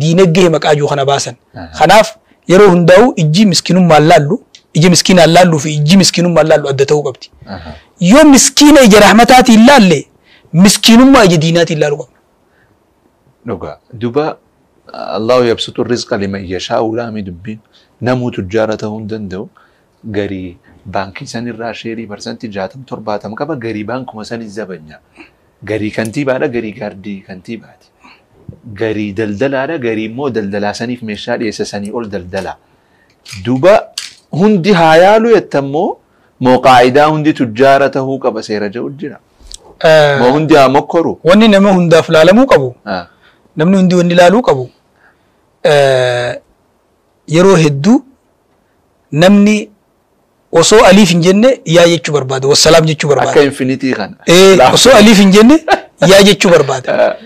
diinagdee maqaa jiru kana baasan. Kanaaf yeroo hundaa'u ijji miskiinummaan laallu Ija miskiinaan laalluu fi ijji miskiinummaan laallu adda ta'uu qabdi. Yoo miskiina ija rahmataatiin laalle miskiinummaa ija diinaatiin laaluu qabna. Dhugaa. Duba Allahu yabsutu rizqa liman yashaa'u laami dubbiin namuu tujjaara ta'uu hin danda'u. Garii baankii sanirraa sheerii 60-70% qaba garii baankuma sanis zabanya. Garii kantiibaadha garii gaardii kantiibaati. Garii daldalaadha garii immoo daldalaa saniif meeshaa dhiyeessa sanii ol daldalaa. Duba hundi haa yaalu jettammoo moo qaayidaa hundi tujjaara ta'uu qaba seera jedhu jira. Moo hundi haa mokkoru. Wanni nama hundaaf laalamuu qabu. Namni hundi wanni laaluu qabu. Yeroo hedduu namni osoo aliif hin jenne yaa jechuu barbaada. Wassalaam jechuu barbaada. Akka infinitii kana. Osoo aliif hin jenne yaa jechuu barbaada.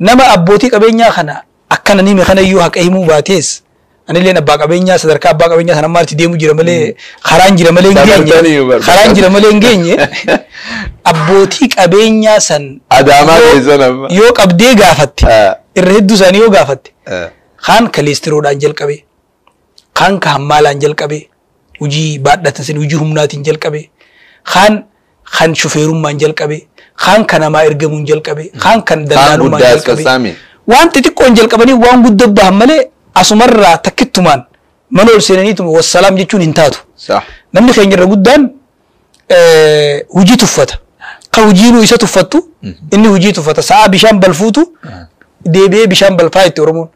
Nama abbootii qabeenyaa kana akkana nime kana iyyuu haqa himuu baatees anilleen abbaa qabeenyaa sadarkaa abbaa qabeenyaa sana maalti deemu jira malee karaan jira malee hin geenye. Karaan jira malee hin geenye. Abbootii qabeenyaa san Adaamaa keessan amma. Yoo qabdee gaafatte irra hedduu isaanii yoo gaafatte kaan kaleestiroodhaan jalqabe kaan ka hammaalaan jalqabe hojii baadhatan sin hojii humnaatiin jalqabe kaan kan shufeerummaan jalqabe kaan kan namaa ergamuun jalqabe kaan kan daldalummaan jalqabe waan xixiqqoon jalqabanii waan guddaa bahan malee asumarraa takkittumaan mana ol seenaniituma wassalaam jechuun hin taatu. Namni keenya irra guddaan hojii tuffata. Ka hojiinuu isa tuffattu inni hojii tuffata. Sa'a bishaan balfuutu deebi'ee bishaan balfaa itti Oromoon.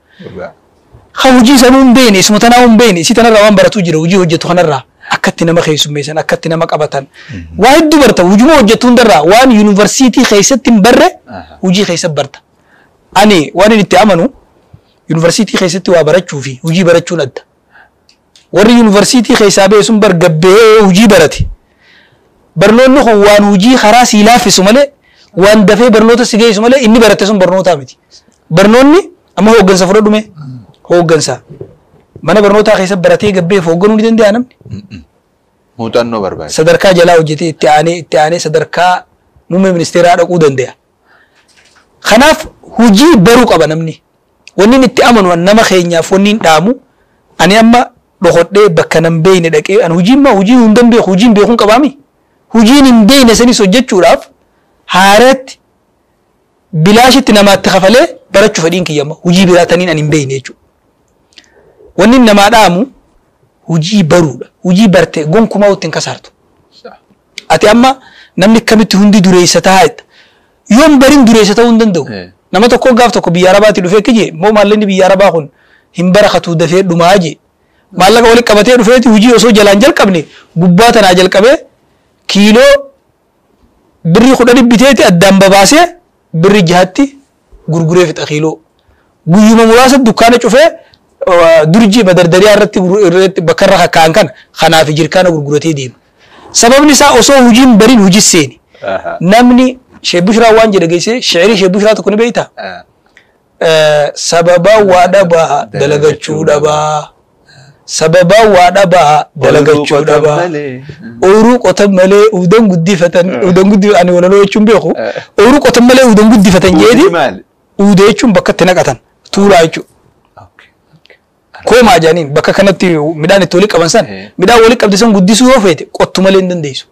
Ka hojii sanuu hin beekne isuma tanaa hin beekne isii tanarraa waan baratu jira hojii hojjetu kanarraa akkatti nama keessummeessan akkatti nama qabatan. Waa hedduu barta hojuma hojjetu hundarraa waan yuunivarsiitii keessatti hin barre hojii keessatti barta. Ani waan inni itti amanu yuunivarsiitii keessatti waa barachuu fi hojii barachuun adda. Warri yuunivarsiitii keessaa ba'e sun bar gabbee hojii barate. Barnoonni kun waan hojii karaa sii laaffisu malee waan dafee barnoota si geessu malee inni barate sun barnootaa miti. Barnoonni amma hooggansa fudhadhume hooggansa. Mana barnootaa keessa baratee gabbeef hoogganuu ni danda'a namni. Muuxannoo barbaada. Sadarkaa jalaa hojjetee itti aanee sadarkaa muummee ministeeraa dhaquu danda'a. Kanaaf hojii baruu qaba namni. Wanni inni itti amanu nama keenyaaf wanni hin dhaamu ani amma dhokodhee bakka nan beekne dhaqee ani hojii hundan beeku hojiin beekuun qabaami. Hojiin hin beekne sanis hojjechuudhaaf haaratti bilaashitti namaatti kafalee barachuu fedhiin kiyyama hojii biraa taniin ani hin beekne jechuudha. Wanni namaa dhaamu hojii baruudha. Hojii barte gonkumaa ittiin kasaartu. Ati amma namni akkamitti hundi dureessa ta'a jetta. Yoon bariin dureessa ta'uu hin danda'u. Nama tokko gaaf tokko biyya Arabaatti dhufee kije moo maallaqni biyya Arabaa kun hin barakatu dafee dhumaa je. Maallaqa walitti qabatee dhufeeti hojii osoo jalaan jalqabne gubbaa tanaa jalqabee kiiloo birrii 10 biteeti addaan babaasee birrii 6tti gurguree fixa kiiloo. Guyyuma muraasa dukkaana cufee durjii madardariyaa irratti bakka irra kakkaa'an kana kanaaf jirkaana gurguratee deema. Sababni isaa osoo hojiin bariin hojii seeni. Namni Sheekh Bushraa waan jedhe geessee shi'irii Sheekh Bushraa tokko ni beektaa? Sababa waa dhabaa dalagachuu dhabaa. Sababa waa dhabaa dalagachuu dhabaa. Ooyiruu qotan malee udan guddifatan udan guddifatan ani walaloo jechuun beeku. Ooyiruu qotan malee udan guddifatan jeedi. Uda jechuun bakka itti naqatan tuulaa jechuudha. Koomaa jedhaniin bakka kanatti midhaan itti walitti qaban san midhaan walitti qabde san guddisuu yoo feete qottu malee hin dandeessu.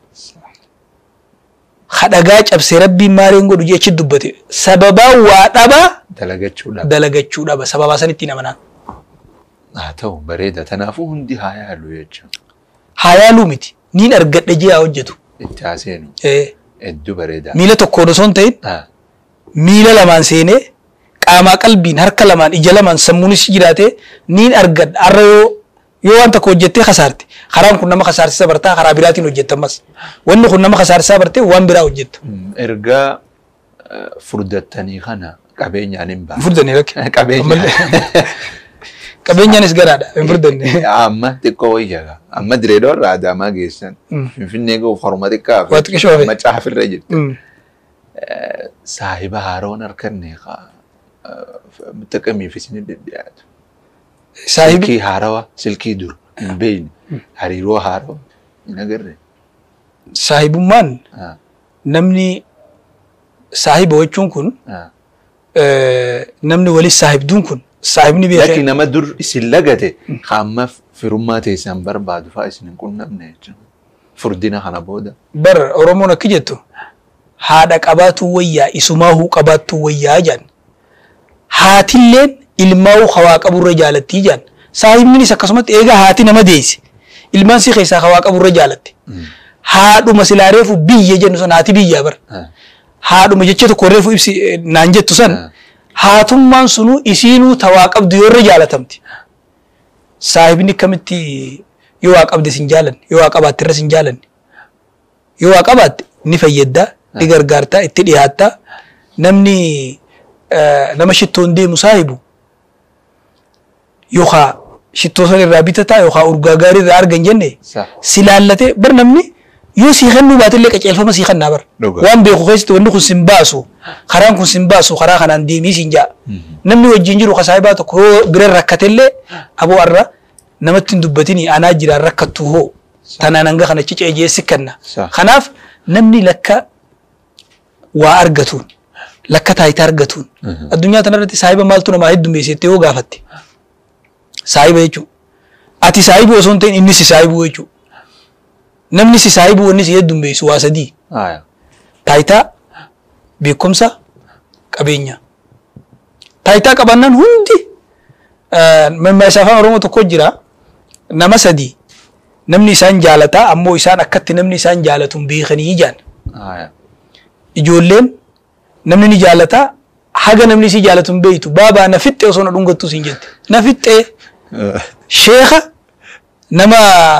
Hadhagaa cabsee rabbiin maaliin godhu jechi dubbate sababa waa dhabaa dalagachuu dhaba sababa san ittiin amanaa. Haa ta'u bareeda tanaafuu hundi haa yaalu jechuudha. Haa yaaluu miti niin argadhe ji'a hojjetu. Itti haa seenu. Hedduu bareeda. Miila tokkoon osoo hin ta'in miila lamaan seenee qaamaa qalbiin harka lamaan ija lamaan sammuunis jiraatee niin argadha har'a yoo waan tokko hojjettee kasaarte karaan kun nama kasaarsisaa bartaa karaa biraatiin hojjettamas wanni kun nama kasaarsisaa bartee waan biraa hojjetta. Ergaa furdattanii kana qabeenyaan hin baane. Furdanne rakke. Qabeenyaan. Qabeenyaanis garaadha hin furdanne. Amma xiqqoo wayyaa amma Direedoo irraa Adaamaa geessan Finfinnee gahuuf haruma xiqqaa Waa xiqqishoo hafe. Macaafirra jirti. Saahiba haaroon harkanne ጥቅም ይፍስን dhiyaatu. Silkii haarawaa silkii dur hin beekne hariiroo haarawaa hin agarre. Saahibummaan namni saahiba jechuun kun namni walis saahibduun kun Saahibni Lakki beekee nama dur isin lagate hamma firummaa teessan barbaadu fa'aa isin hin qunnamne jechuudha. Furdina kana booda. Bar Oromoon akki jettu haadha qabaatu wayyaa isumaahuu qabaattu wayyaa jedhan. Haatilleen ilmaa'uu hawaa qaburra jaalattii jedhan. Saahibninis akkasumatti eega haati nama deesse ilmaan si keessaa hawaa qaburra jaalatte. Haadhuma silaa reefu biyya jennu san haati biyyaa bara. Haadhuma jecha tokko reefu ibsi naan jettu san haatummaan sunuu isiinuu tawaa qabdu yoo irra jaalatamti. Saahibni kamitti yoo waa qabde sin jaalanne yoo waa qabaatte irra sin jaalanne yoo waa qabaatte ni fayyaddaa ni gargaartaa itti dhiyaattaa namni nama shittoon deemu saahibu yookaan shittoo san irraa bitataa yookaan urgaa gaarii irraa argan jenne Sa. si laallatee bar namni yoo sii kennuu baatellee qaceelfama sii kennaa bar. Dhugaa. Waan beeku keessatti wanni kun sin baasu karaan kun sin baasu karaa kanaan deemii sin jaa. Namni wajjin jiru ka saahibaa tokko yoo bira rakkatellee aboo arra namatti hin dubbatini anaa jiraan rakkattu hoo tanaan hanga kana cicee jeessi kenna. Sa. Kanaaf namni lakka waa argatuun lakka taayitaa argatuun addunyaa tanarratti saahiba maaltu namaa heddummeessettee yoo gaafatte saahiba jechuudha. Ati saahibu osoo hin ta'in inni si saahibuu jechuudha. Namni si saahibuu wanni si heddummeessu waa sadii. Aya. Taayitaa, beekumsa, qabeenya. Taayitaa qabaannaan hundi mammaaksa afaan Oromoo tokko jira. Nama sadii namni isaan jaalataa ammoo isaan akkatti namni isaan jaalatu hin beekanii jaan. Aya. Ijoolleen namni ni jaalataa haga namni si jaalatu hin beektu baabaa na fixxee osoo na dhungattu siin jette. Na fixxee sheekha nama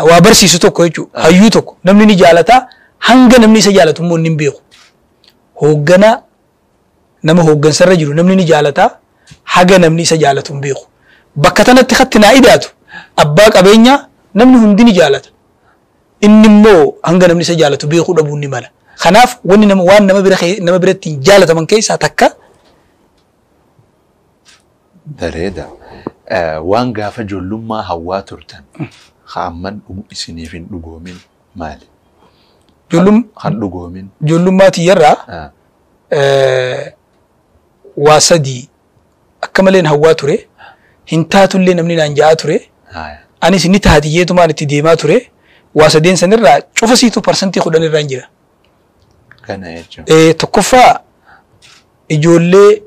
waa barsiisu tokko jechuudha. Hayyuu tokko namni ni jaalataa hanga namni isa jaalatu immoo inni hin beeku. Hoogganaa nama hooggansarra jiru namni ni jaalataa haga namni isa jaalatu hin beeku. Bakka tanatti hatti naa idaatu abbaa qabeenyaa namni hundi ni jaalata. Inni immoo hanga namni isa jaalatu beekuu dhabuun ni mala. Kanaaf wanni nama waan nama bira nama biratti hin jaalataman keessaa takka Bareeda. Waan gaafa ijoollummaa hawwaa turtan hamman isiniif hin dhugoomin maali? Kan dhugoomin. Ijoollummaa tiyyarraa waa sadii akka maleen hawwaa ture hin taatullee namni naan ja'aa ture Aya. anis ni taatiyyeetumaan itti deemaa ture waa sadeen sanirraa cufa siitu 10% irraan jira. Kana jechuun. Tokkoffaa ijoollee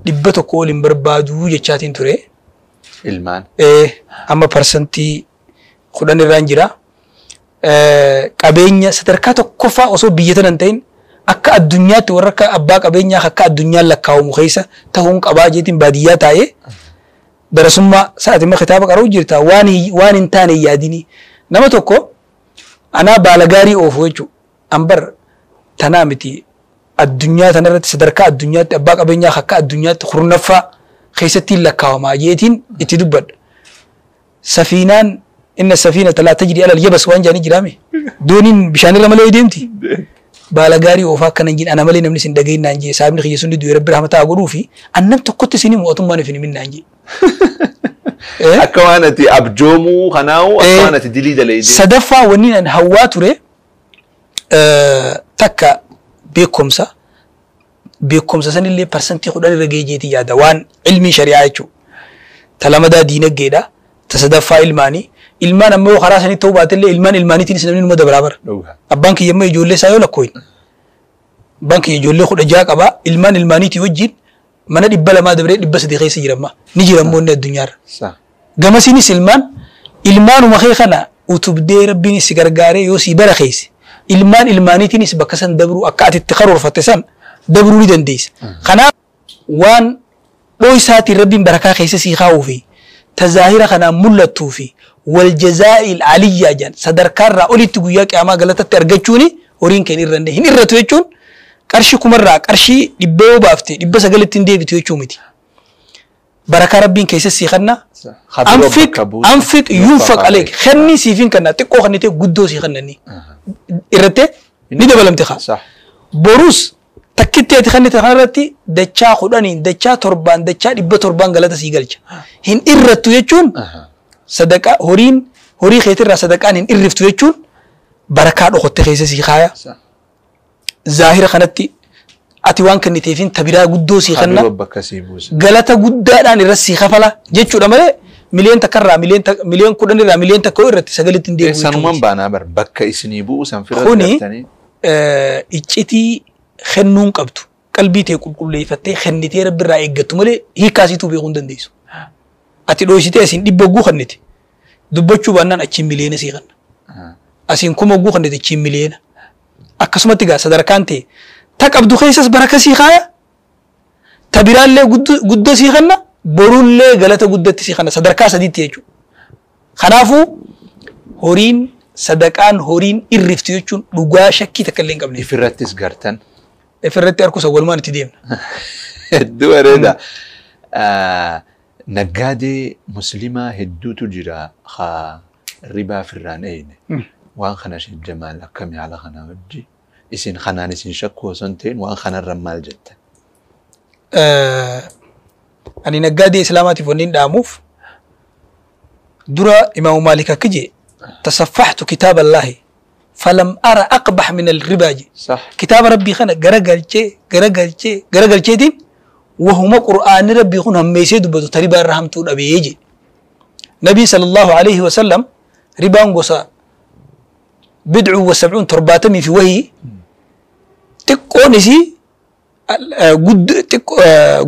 100 ol hin barbaaduu jechaatiin ture. Ilmaan. Amma 10% irraan jira. Qabeenya sadarkaa tokkoffaa osoo biyya tana hin ta'in akka addunyaatti warra akka abbaa qabeenyaa akka addunyaan lakkaa'amu keessa ta'uun qabaa jeetiin baadiyyaa taa'ee darasummaa sa'aatii kitaaba qara'u jirta waan hin taane hin yaadini. Nama tokko anaa baala gaarii oofu jechuudha. Ambar tanaa miti addunyaa tanarratti sadarkaa addunyaatti abbaa qabeenyaa akka addunyaatti kurnaffaa keessatti lakkaa'amaa jeetiin itti dubbadha. Safiinaan inna safiinata laa tajri alal yabas waan jedhanii jiraame. Dooniin bishaanirra malee deemti. Baala gaarii oofaa akkana hin jedhin ana malee namni isin dhagahin naan jee saahibni kiyya sun du'e rabbi rahmataa godhuu fi annam tokkotti isin himu mootummaan ifin himin naan jee. Akka waan ati abjoomuu kanaa'u akka waan ati dilii dalaydee. Sadaffaa wanni an hawwaa ture takka beekumsa beekumsa sanillee 10% irra gahee jeetii yaada waan ilmii shari'aa jechuudha. Ta lamadaa diinagdeedha. Ta sadaffaa ilmaanii. Ilmaan ammoo karaa sanii ta'uu baatellee ilmaan ilmaaniitiinis namni numa dabalaa bara. Dhugaa. Abbaan kiyya immoo ijoollee isaa yoo lakkooyin. Abbaan kiyya ijoollee 16 qabaa. Ilmaan ilmaaniitii wajjin mana 200 dabaree 300 keessa jira amma. Ni jira immoo inni addunyaarra. Sa. Gamasiinis ilmaan ilmaanuma kee kana utubdee rabbiin si gargaaree yoo si bara keesse ilmaan ilmaaniitiinis bakka san dabruu akka ati itti karoorfatte san dabruu ni dandeessa. Kanaaf waan dhooysaatiin rabbiin barakaa keessa sii kaa'uu fi tazaahira kanaan mul'attuu fi wal jazaa'il aliyyaa jedhan sadarkaarraa olitti guyyaa qiyaamaa galatatti argachuuni horiin kee hin irranne hin irratu jechuun qarshii 1000 qarshii 100 yoo baafte 900 hin deebitu jechuu miti. Barakaa rabbiin keessa sii kenna. Habiroo Anfiq bakka buusa. anfiq yunfaq aleek kenni siifin kenna xiqqoo kennitee guddoo sii kennanii irrattee ni dabalamte kaa. Sa. Borus takkitti ati kennite kanarratti dachaa 10 dachaa 7 dachaa 700 galata sii galcha. Hin irrattu jechuun sadaqaa horiin horii keetirraa sadaqaan hin irriftu jechuun barakaa dhokotte keessa sii kaaya. Sa. Zaahira kanatti Ati waan kenniteefin tabiraa guddoo sii kenna. Bakka sii buusa. Galata guddaadhaan irra sii kafala jechuudha malee miliyoon takkarraa miliyoon 10 irraa miliyoon 1 irratti sagalitti hin deebi'u. Sanumaan baanaa bar bakka isinii bu'u san fira Kuni iccitii kennuun qabdu qalbii tee qulqulleeffattee kennitee rabbi irraa eeggattu malee hiikkaasiituu beekuu hin dandeessu. Ati dhooysitee asiin 100 hogguu kennite dubbachuu baannaan achiin miliyoona sii kenna. Asiin 1000 hogguu kennite achiin miliyoona. Akkasumatti gaa sadarkaan ta'e ta qabdu keessas baraka sii kaaya ta biraallee guddoo sii kenna borullee galata guddatti sii kenna sadarkaa sadiitti jechuudha. Kanaafuu horiin sadaqaan horiin irriftu jechuun dhugaa shakkii takka illee hin qabne. Ifirrattis gartan. Ifirratti harkusa walumaan itti deemna. Hedduu bareeda. Naggaadee musliimaa hedduutu jira haa ribaa firraan eeyne. Waan kana Sheekh Jamaal akkamii haala kanaa wajji isin kanaan isin shakkuu osoo hin ta'in waan kanarra maal jettan? Ani naggaadee islaamaatiif wanni hin dhaamuuf dura Imaamu Maalik akka jee tasaffahtu kitaaba Allaahi falam ara aqbax min alribaa jee. Kitaaba Rabbii kana garagalchee garagalchee garagalcheetiin wahuma Qur'aanni Rabbii kun hammeessee dubbatu ta ribaa irra hamtuu dhabee jee. Nabii sallallahu alaihi wasallam ribaan gosa 70 70 fi wahii xiqqoon isii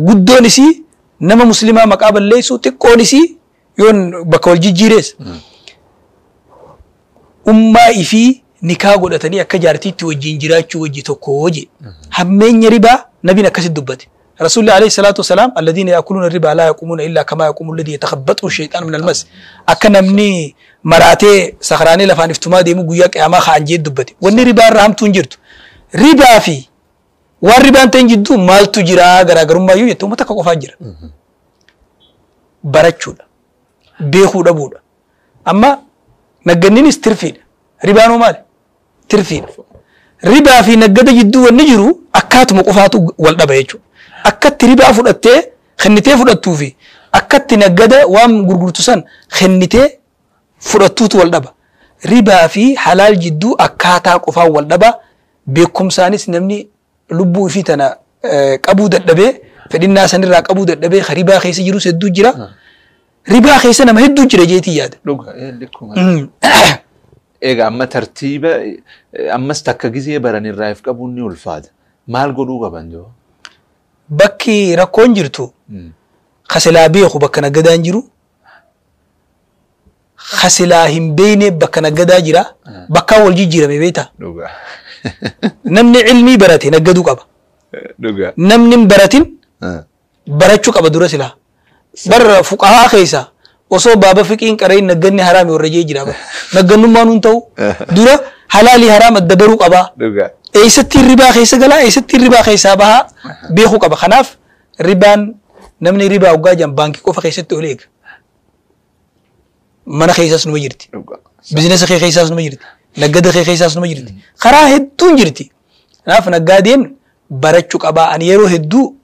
guddoon isii nama muslimaa maqaa balleessu xiqqoon isii yoon bakka wal jijjiirees ummaa ifii nikaa godhatanii akka jaartiitti wajjin jiraachuu wajji tokko hoje hammeenya ribaa nabiin akkasitti dubbate. Rasuulli alayhi salaatu wasalaam alladhiina yaakuluuna ribaa laa yaquumuuna illaa kamaa yaquumu alladhii yatakhabbathu shaytaanu min almas akka namni maraatee sakhraanee lafaan iftumaa deemu guyyaa qiyaamaa ka'an jee dubbate. Wanni ribaa irra hamtuu hin jirtu. Ribaa fi waan ribaan ta'in jidduu maaltu jira garaagarummaa yoo jette uummata akka qofaa jira. Barachuudha. Beekuu dhabuudha. Amma nagganniinis tirfiidha. Ribaanoo maali? Tirfiidha. Ribaa fi naggada jidduu wanni jiru akkaatuma qofaatu wal dhaba jechuudha. Akkatti ribaa fudhattee kennitee fudhattuu fi akkatti naggada waan gurgurtu san kennitee fudhattuutu wal dhaba. Ribaa fi halaal jidduu akkaataa qofaan wal dhaba. Beekumsaanis namni lubbuu ifii tana qabuu dadhabee fedhinnaa sanirraa qabuu dadhabee ribaa keessa jirus hedduu jira. Ribaa keessa nama hedduu jira jeetii yaada. Dhuga likkuma. Egaa amma tartiiba ammas takka gizee baran irraa if qabuun ni ulfaata. Maal godhuu qaban joo? Bakki rakkoon jirtu kasilaa beeku bakka naggadaan jiru kasilaa hin beekne bakka naggadaa jira bakkaan wal jijjiirame beektaa? Dhuga. Namni ilmii barate naggaduu qaba. Dhuga. Namni hin baratin barachuu qaba dura silaa. Barra fuqahaa keessa osoo baaba fiqiin qareen nagganni haraami warra jee jira. Naggannummaan hun ta'u dura halaalii haraam adda baruu qaba. Dhuga. Eessatti ribaa keessa galaa eessatti ribaa keessaa bahaa beekuu qaba. Kanaaf ribaan namni ribaa hoggaa jiran baankii qofa keessatti ol eega. Mana keessaas numa jirti. Bizinesa kee keessaas numa jirti. Naggada kee keessaas numa jirti. Karaa hedduun jirti. Kanaaf naggaadeen barachuu qabaa. Ani yeroo hedduu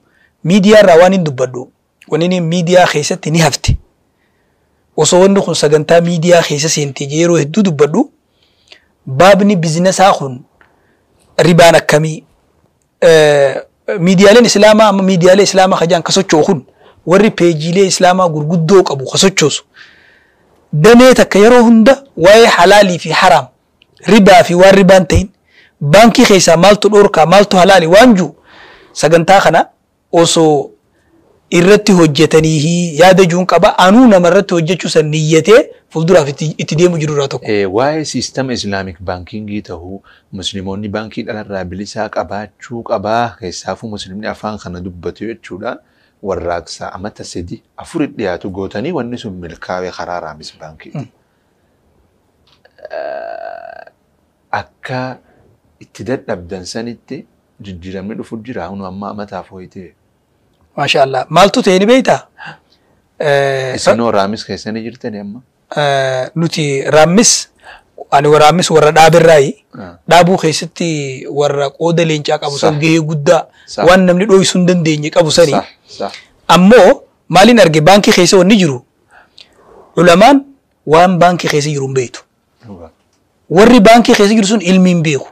miidiyaa irraa waan hin dubbadhu. Wanni inni miidiyaa keessatti ni hafte. Osoo wanni kun sagantaa miidiyaa keessa seentee yeroo hedduu dubbadhu baabni bizinesaa kun ribaan akkamii miidiyaaleen islaamaa amma miidiyaalee islaamaa kajaan ka socho'u kun warri peejiilee islaamaa gurguddoo qabu ka sochoosu damee takka yeroo hunda waa'ee halaalii fi haraam ribaa fi waan ribaan ta'in baankii keessaa maaltu dhoorkaa maaltu halaali waan jiru sagantaa kana osoo irratti hojjetanii yaada juun qaba anuu nama irratti hojjechuu san niyyatee fuulduraaf itti deemu jiru irraa tokko. Waa'ee siistama Islaamik baankingii ta'uu musliimoonni baankii dhalarraa bilisaa qabaachuu qabaa keessaafuu musliimni afaan kana dubbatu jechuudha. Warraaqsa amata 3 4 dhiyaatu gootanii wanni sun milkaa'ee karaa raamis baankii. Akka itti dadhabdan sanitti jijjiiramni dhufu jira hunu amma amataaf hoyitee. Maashaallah. Maaltu ta'e ni beektaa? Isinoo raamis keessanii jirtani amma? Nuti raamis ani raamis warra dhaabirraayi. Dhaabuu keessatti warra qooda leencaa qabu san gahee guddaa waan namni dho'isuu hin dandeenye qabu sani. Ammoo maaliin arge baankii keessa wanni jiru ulamaan waan baankii keessa jiru hin beektu. Warri baankii keessa jiru sun ilmi hin beeku.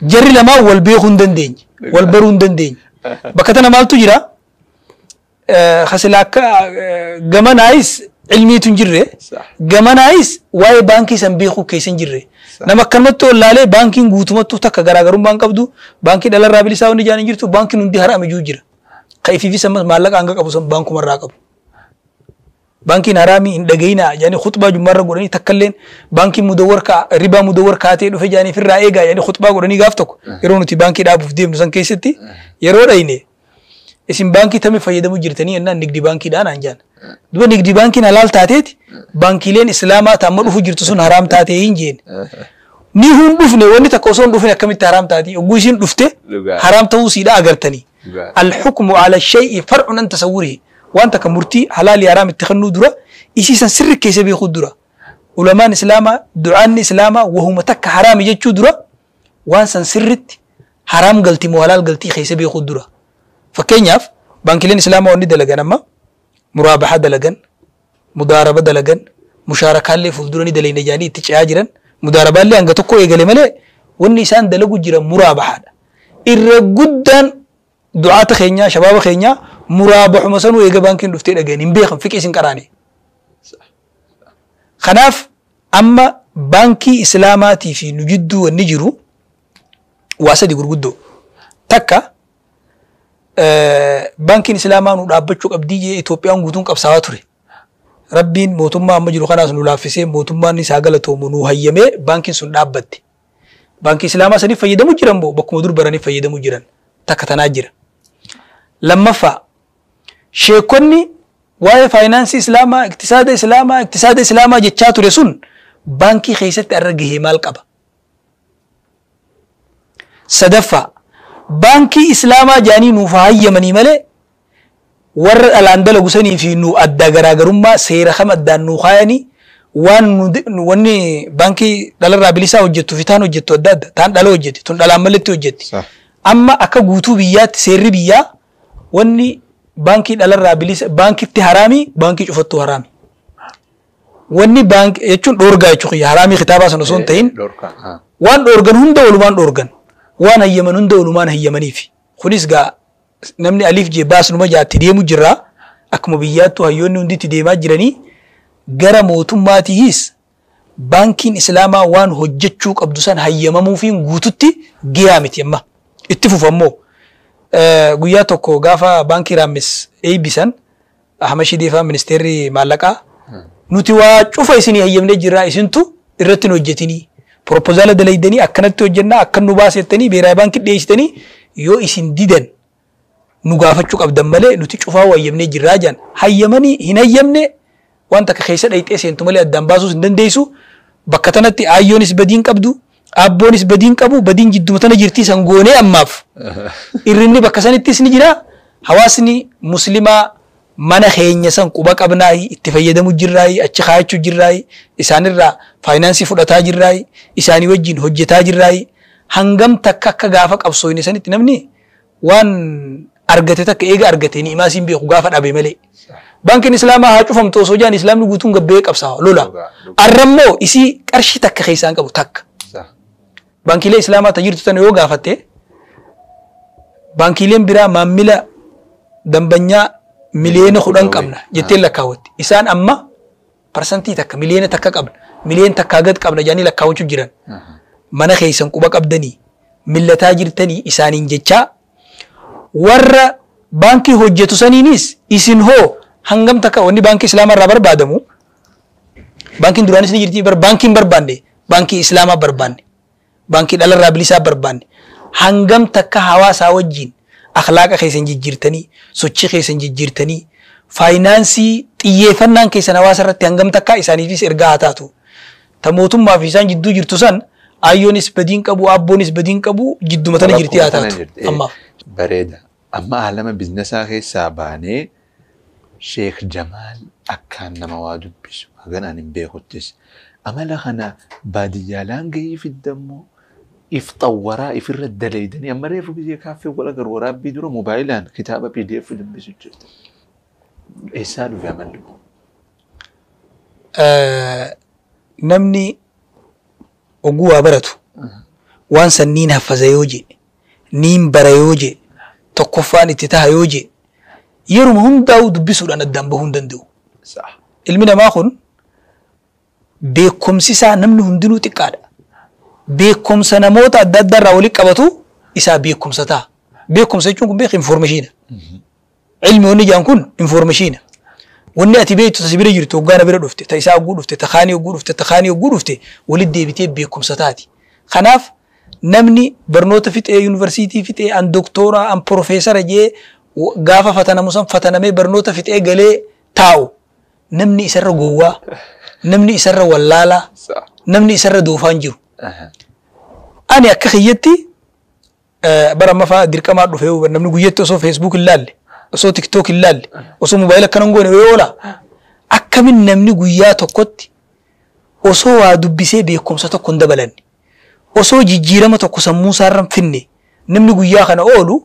Jarri lamaan wal beekuu hin dandeenye. Wal baruu hin dandeenye. Bakka tana maaltu jira? Kasila akka gamanaayis ilmiitu hin jirre. Gamanaayis waa'ee baankii san beekuu keessa hin jirre. Nama akkanumatti wallaalee baankiin guutumattuu takka garaagarummaa hin qabdu. Baankii dhalarraa bilisaa wanni ijaan hin jirtu. Baankiin hundi haraam ijuu jira. Ka ifiifis ammas maallaqa hanga qabu san baankumarraa qabu. Baankiin haraamii hin dhagayinaa jedhanii khutbaa jummaarra godhanii takkalleen baankiin mudawwar kaa ribaa mudawwar kaatee dhufe jedhanii firraa eegaa jedhanii khutbaa godhanii gaaf tokko yeroo nuti baankii dhaabuuf deemnu san keessatti yeroo dhayne isin baankii tamii fayyadamuu jirtanii jennaan nigdi baankiidhaan aan jaan. Duba nigdi baankiin halaal taateeti baankiileen islaamaa ta'amma dhufu jirtu sun haraam taatee hin jeen. Ni hun dhufne wanni takka osoo hin dhufne akkamitti haraam taati ogguu isiin dhufte haraam ta'uu siidha agartanii. Al-hukmu ala shay'i far'un an tasawwurihi. Waan takka murtii halaalii haraam itti kennuu dura isiisan sirri keessa beekuu dura. Ulamaan islaamaa du'aanni islaamaa wahuma takka haraami jechuu dura waan san sirritti haraam galtii moo halaal galtii keessa beekuu dura. Fakkeenyaaf baankileen islaamaa wanni dalagan amma muraabaha dalagan, mudaaraba dalagan, mushaarakaallee fuuldura ni dalayna jedhanii itti ce'aa jiran mudaarabaallee hanga tokko eegale malee wanni isaan dalagu jiran muraabahaadha. Irra guddaan du'aata keenyaa shabaaba keenyaa muraabaxuma sanuu eega baankiin dhuftee dhaga'an hin beekan fiqii isin qaraane. Kanaaf amma baankii islaamaatii fi nu jidduu wanni jiru waa sadi gurguddoo. Takka baankiin islaamaa nu dhaabbachuu qabdii jee Itoophiyaan guutuun qabsaawaa ture. Rabbiin mootummaa amma jiru kanaas nu laaffisee mootummaan isaa galatoomu nu hayyamee baankiin sun dhaabbatte. Baankii islaamaa saniif fayyadamuu jiran moo bakkuma dur baraniif fayyadamuu jiran takka tanaa jira. Lammaffaa sheekonni waa'ee faayinaansii islaamaa, iktisaada islaamaa, iktisaada islaamaa jechaa ture sun baankii keessatti arra gahee maal qaba? Sadaffaa baankii islaamaa jaanii nuuf hayyamanii malee warra dhalaan dalagu sanii fi nu adda garaagarummaa seera kam addaan nuu kaayanii waan wanni baankii dhalarraa bilisaa hojjettu fi taan hojjettu adda adda taan dhala hojjetti tun dhalaan maletti hojjetti. Amma akka guutuu biyyaatti seerri biyyaa wanni baankii dhalarraa bilisa baankitti haraamii baankii cufattuu haraami. Wanni baankii jechuun dhoorgaa jechuudha haraamii kitaabaa sana osoo hin ta'in waan dhoorgan hunda walumaan dhoorgan waan hayyaman hunda walumaan hayyamaniif. Kunis gaa namni aliif jee baasnuma jaatti deemu jirra akkuma biyyaattuu hayyoonni hundi itti deemaa jiranii gara mootummaatiis baankiin islaamaa waan hojjechuu qabdu san hayyamamuufiin guututti giyaa miti amma. Itti fufammoo guyyaa tokko gaafa baankii Raammis eebbisan Ahmad Shideefaa ministeerri maallaqaa nuti waa cufa isinii hayyamnee jirraa isintu irratti hin hojjetinii proposala dalaydanii akkanatti hojjennaa akkan nu baasettanii beeraa baankii dhiyeessitanii yoo isin didan nu gaafachuu qabdan malee nuti cufaa hayyamnee jirraa jedhan hayyamanii hin hayyamne waan takka keessa dhayxee seentu malee addaan baasuus hin dandeessu bakka tanatti ayyoonis badiin qabdu abboonis badiin qabu badiin jidduma tana jirtii san goonee ammaaf irrinni bakka sanittis ni jira hawaasni muslimaa mana keenya san quba qabnaayi itti fayyadamu jirraayi achi kaayachuu jirraayi isaanirraa faayinaansii fudhataa jirraayi isaanii wajjin hojjetaa jirraayi hangam takka akka gaafa qabsooyne sanitti namni waan argate takka eega argate ni imaa siin beeku gaafa dhabe malee. Baankiin islaamaa haa cufamtu osoo jaan islaamni guutuun gabbee qabsaawa lola. Arrammoo isii qarshii takka keessaan qabu takka. Baankiilee islaamaa tajirtu tana yoo gaafatte baankiileen biraa maammila dambanyaa 10 million qabna jettee lakkaawwatti. Isaan amma parsantii takka miliyoona takka qabna miliyoona takkaa gad qabna jedhanii lakkaawwachuu jiran. Mana keessan quba qabdanii millataa jirtanii isaaniin jechaa warra baankii hojjetu saniinis isin hoo hangam takka wanni baankii islaamaa irraa barbaadamu baankiin duraanis ni jirti bar baankiin barbaanne baankii islaamaa barbaanne baankii dhalarraa bilisaa barbaanne hangam takka hawaasaa wajjin akhlaaqa keessan jijjiirtanii sochii keessan jijjiirtanii faayinaansii xiyyeeffannaan keessan hawaasa irratti hangam takka isaaniifis ergaa haa taatu. Ta mootummaa fi isaan jidduu jirtu san ayyoonis badiin qabu abboonis badiin qabu jidduma tana jirti haa taatu ammaaf. Bareeda. Amma alama bizinesaa keessaa baanee Sheekh Jamaal akkaan nama waa dubbisu hagan ani hin beekuttis. Amala kana baadiyyaalaan gahii fiddammoo if xawwaraa ifirra dalaydanii amma reefu biyya kaaffee wal agarru waraabbii dura moobaayilaan kitaaba PDF dubbisu jirta. Eessaa dhufe amalli kun? Namni oguu waa baratu waan sanniin haffaza yoo jedhe Niin bara yoo jee, tokkoffaan itti taha yoo jee, yeruma hundaa'u dubbisuudhaan addaan bahuu hin danda'u. Ilmi namaa kun beekumsi isaa namni hundinuu xiqqaadha. Beekumsa namoota adda addaa irraa walitti qabatu isaa beekumsa ta'a. Beekumsa jechuun kun beek informationa. Ilmi wanni jedhan kun informationa. Wanni ati beektu ta si bira jirtu hoggaana bira dhufte, ta isaa hogguu dhufte, ta kaanii hogguu dhufte, ta kaanii hogguu dhufte walitti deebitee beekumsa taati. Kanaaf namni barnoota fixee, yuunivarsiitii fixee, an doktoraa, an profeesara jee gaafa fatanamu san fatanamee barnoota fixee galee taa'u, namni isarra gowwaa, namni isarra wallaalaa, namni isarra doofaan jiru. Ani akka kiyyatti bara amma fa'aa dirqamaa dhufee namni guyyatti osoo Facebook hin laalle, osoo TikTok hin laalle, osoo mobaayila akkana hin goone yoo oola, akkamin namni guyyaa tokkotti osoo waa dubbisee beekumsa tokko hin dabalanne, osoo jijjiirama tokko sammuu isaarra hin finne namni guyyaa kana oolu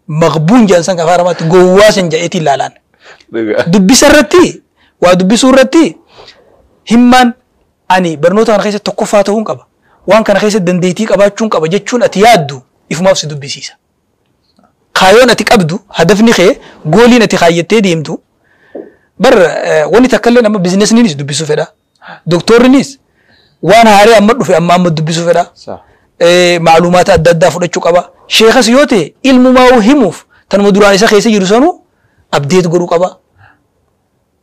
maqbuun jedhan san afaan Amaaraatti gowwaa san jedheetiin ilaalaan. Dubbisa irratti, waa dubbisuu irratti himmaan ani barnoota kana keessatti tokkoffaa ta'uun qaba. Waan kana keessatti dandeettii qabaachuun qaba jechuun ati yaaddu ifumaaf si dubbisiisa. Kaayoon ati qabdu, hadafni kee, gooliin ati kaayyattee deemtu bar wanni takka illee nama bizinesniinis dubbisuu fedha. Doktorrinis waan haaree amma dhufe amma amma dubbisuu fedha. Macluumaata adda addaa fudhachuu qaba. Sheekas yoo ta'e ilmumaa himuuf tanuma duraan isa keessa jiru sanuu abdeet godhuu qaba.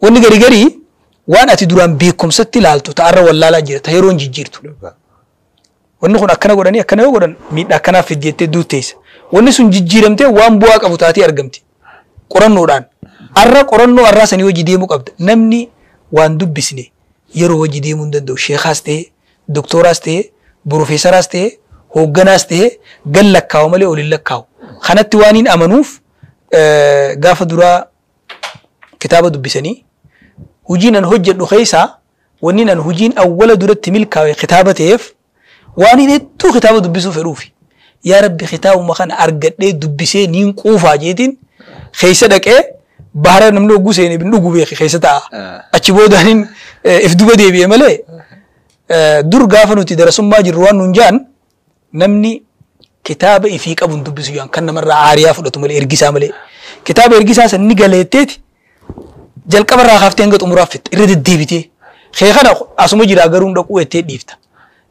Wanni gari garii waan ati duraan beekumsatti ilaaltu ta'arra wallaalaa jira, ta yeroon jijjiirtu. Wanni kun akkana godhanii akkana yoo godhan miidhaa akkanaaf fiddi jettee duutteessa. Wanni sun jijjiiramtee waan bu'aa qabu taatee argamti. Qorannoodhaan. Arra qorannoo arraa sanii hojii deemuu qabda. Namni waan dubbisne yeroo hojii deemuu hin danda'u. Sheekaas ta'e, doktooraas ta'e, profeesaraas ta'e, hoogganaas ta'e gan lakkaa'u malee ol hin lakkaa'u. Kanatti waan hin amanuuf gaafa duraa kitaaba dubbisanii hojiin an hojjedhu keessaa wanni an hojiin awwala duratti milkaa'e kitaaba ta'eef waan hin hedduu kitaaba dubbisuu fedhuufi. Yaa Rabbi, kitaabuma kana argadhee dubbisee niin quufaa jeetiin keessa dhaqee bahara namni hogguu seenee bin dhugu beeke keessa taa'a. Achi boodaanin if duba deebi'e malee dur gaafa nuti darasummaa jirru waan nuun jaan namni kitaaba ifii qabu hin dubbisu jaan, kan namarraa aariyaa fudhatu malee, ergisaa malee. Kitaaba ergisaa san ni galeetteeti jalqaba irraa kaaftee hanga xumuraaf fixxe irra deddeebitee. Kee kana asuma jiraa garuu hin dhaquu jettee dhiifta.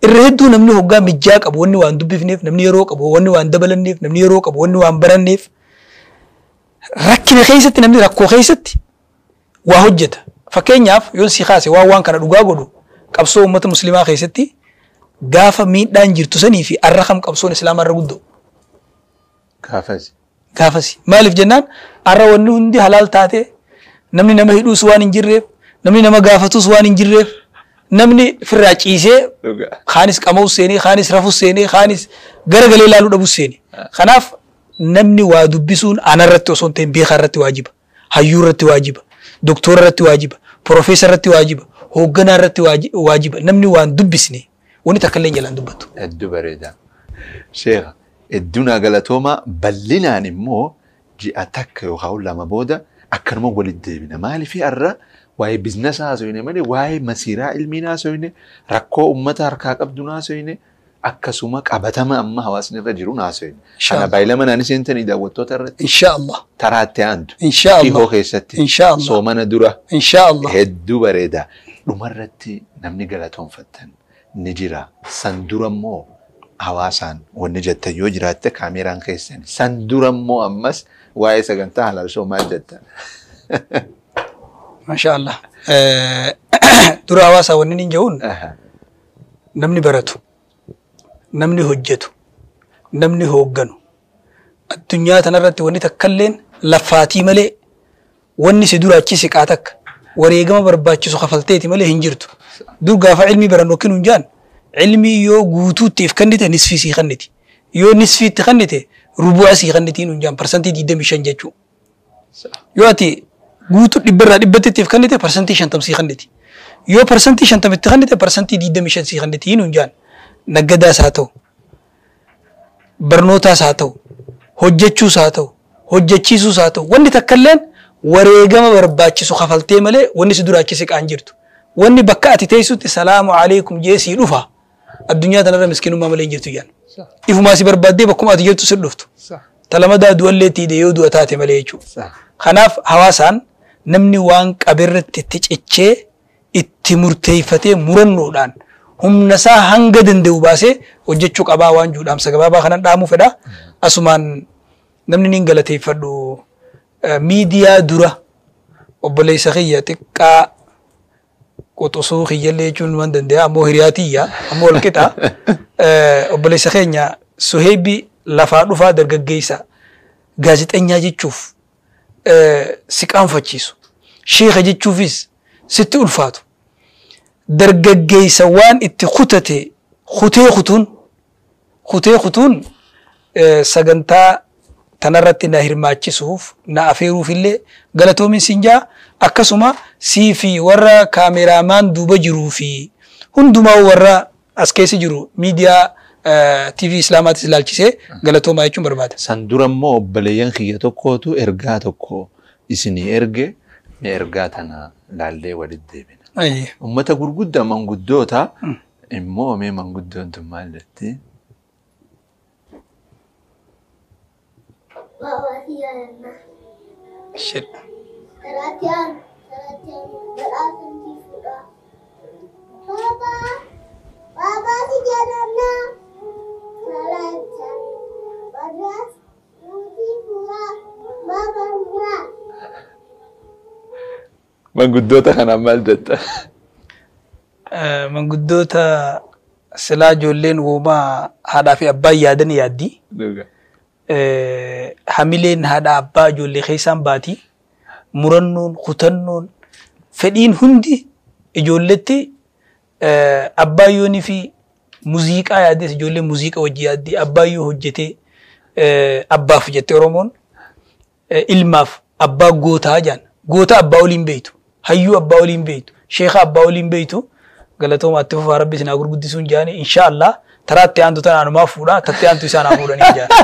Irra hedduu namni hoggaa mijjaa qabu wanni waan dubbifneef, namni yeroo qabu wanni waan dabalanneef, namni yeroo qabu wanni waan baranneef, rakkina keessatti namni rakkoo keessatti waa hojjeta. Fakkeenyaaf yoon si kaase waan waan kana dhugaa godhu, qabsoo uummata musliimaa keessatti gaafa miidhaan jirtu sanii fi arra kam qabsoon islaamaa irra guddoo? Gaafasi. Gaafasi. Maaliif jennaan arra wanni hundi halaal taate, namni nama hidhuus waan hin jirreef, namni nama gaafatus waan hin jirreef, namni firraa ciisee kaanis qama'us seenee, kaanis rafus seenee, kaanis garagalee ilaaluu dhabus seenee. Kanaaf namni waa dubbisuun anarratti osoo hin ta'in beekaa irratti waajiba. Hayyuu irratti waajiba. Doktora irratti waajiba. Profeesara irratti waajiba. Hoogganaa irratti waajiba. Namni waan dubbisne wanni takka illee jalaan dubbatu. Hedduu bareeda. Sheekha, hedduu naa galatooma. Bal'inaan immoo ji'a takka yookaan lama booda akkanuma walitti deebina. Maaliif har'a waa'ee biizinasa haasofne malee waa'ee masiiraa ilmii haasofne, rakkoo uummata harkaa qabdu haasofne, akkasuma qabatama amma hawaasni irra jiru haasofne. Kana baay'ilama naani seentanii daawwattoota irratti. Inshaallah. Taraatti aantu. Inshaallah. Dhihoo keessatti. Inshaallah. Soomana dura. Inshaallah. Hedduu bareeda. Dhumarratti namni galatoonfattan ni jira. San dura immoo hawaasaan wanni jettan yoo jiraatte kaameraan keessan. San dura immoo ammas waa'ee sagantaa Halaal Show maal jettan? Maashaallah. Dura hawaasaa wanni hin jehuun namni baratu, namni hojjetu, namni hoogganu addunyaa tanarratti wanni takkalleen laffaatii malee wanni si dura achi siqaa takka wareegama barbaachisu kafalteeti malee hin jirtu. Dur gaafa ilmii barannu akkin hin jaan ilmii yoo guutuutti if kennite nisfii sii kenniti. Yoo nisfiitti kennite rubu'a sii kennitiin hin jaan, 25% jechuudha. Yoo ati guutuu dhibbarraa dhibbatti if kennite 50% sii kenniti. Yoo 50% kennite 25% sii kennitiin hin jaan. Naggadaas haa ta'u, barnootaas haa ta'u, hojjechuus haa ta'u, hojjechiisuus haa ta'u, wanni takkalleen wareegama barbaachisu kafaltee malee wanni si dura achi siqaan jirtu. Wanni bakka ati teessutti salaamu alaikum jee sii dhufa. Addunyaa tanarra miskiinummaa malee hin jirtu jedhan. Ifumaa si barbaaddee bakkuma ati jirtu si dhuftu. Talamadaa du'allee itti hidhee yoo du'a taate malee jechuudha. Kanaaf hawaasaan namni waan qabeerratti itti cichee itti murteeffatee murannoodhaan humna isaa hanga danda'u baasee hojjechuu qabaa waan jiru dhaamsa gabaabaa kanan dhaamuu fedha. Asumaan namni niin galateeffadhu miidiyaa dura obboleessa kiyya xiqqaa qoxosuu kiyyallee jechuun waan danda'a ammoo hiriyaa tiyya ammoo wal qixa obboleessa keenya Suheebi lafaa dhufaa dargaggeessa gaazexeenyaa jechuuf si qaanfachiisu sheeka jechuufis sitti ulfaatu dargaggeessa waan itti kutate kutee kutuun sagantaa tanarratti na hirmaachisuuf na afeeruuf illee galatoomin siin jaa akkasuma sii fi warra kaameraamaan duuba jiruu fi hundumaa warra as keessa jiru miidiyaa TV Islaamaatis ilaalchisee galatoomaa jechuun barbaada. San dura immoo obboleeyyan kiyya tokkootu ergaa tokko isinii erge mee ergaa tana laallee walitti deebina. Uummata gurguddaa manguddoota immoo mee manguddoon tun maal jetti? Shit. Manguddoota kanaan maal jetta? Manguddoota silaa ijoolleen uumaa haadhaa fi abbaan yaadan yaaddi. Hamileen haadha abbaa ijoollee keessaan baati. Murannoon, kutannoon, fedhiin hundi ijoolletti abbaayyoonii fi muuziqaa yaaddes ijoolleen muuziqaa wajji yaaddi. Abbaayyoo hojjetee abbaaf jette Oromoon ilmaaf abbaa gootaa jaan. Goota abbaa oliin beeytu, hayyuu abbaa oliin beeytu, sheeka abbaa oliin beeytu. Galatooma itti fufaa rabbi isin haa gurguddisuun jaani inshaallah taraatti aantu tana anumaa fuudha tatti aantu isaan haa fuudhanii jaani.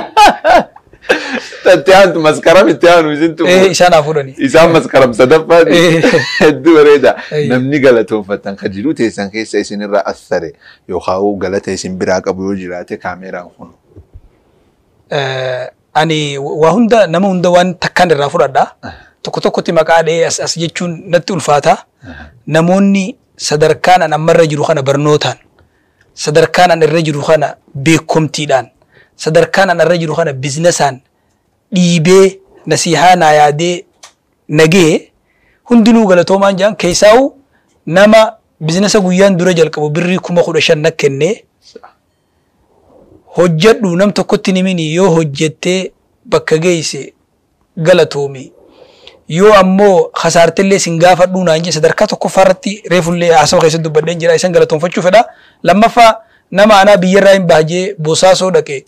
Tatti aantu maskaram itti aanu isintu. Isaan haa fuudhanii. Isaan maskaram sadaffaati. Hedduu bareeda. Namni galatoonfatan kan jiru teessan keessa isinirraa assare yookaan galata isin biraa qabu yoo jiraate kaameraan kun. Ani waa hunda nama hunda waan takkaan irraa fudhadha. Tokko tokkotti maqaa dhahee as jechuun natti ulfaata. Namoonni sadarkaan an ammarra jiru kana barnootaan, sadarkaan an irra jiru kana beekumtiidhaan, sadarkaan an irra jiru kana biizinasaan dhiibee nasihaa naa yaadee nagee hundinuu galatoomaan jedhan keessaa'u nama biizinasa guyyaan dura jalqabu birrii 15,000 na kennee hojjedhu nam tokkotti nimini yoo hojjettee bakka geesse galatoomi. Yoo ammoo kasaartillee sin gaafadhuu naan jedhe sadarkaa tokkoffaa irratti reefullee haasawa keessatti dubbadheen jira isan galatoonfachuu fedha. Lammaffaa nama anaa biyyarraa hin baajee bosaasoo dhaqe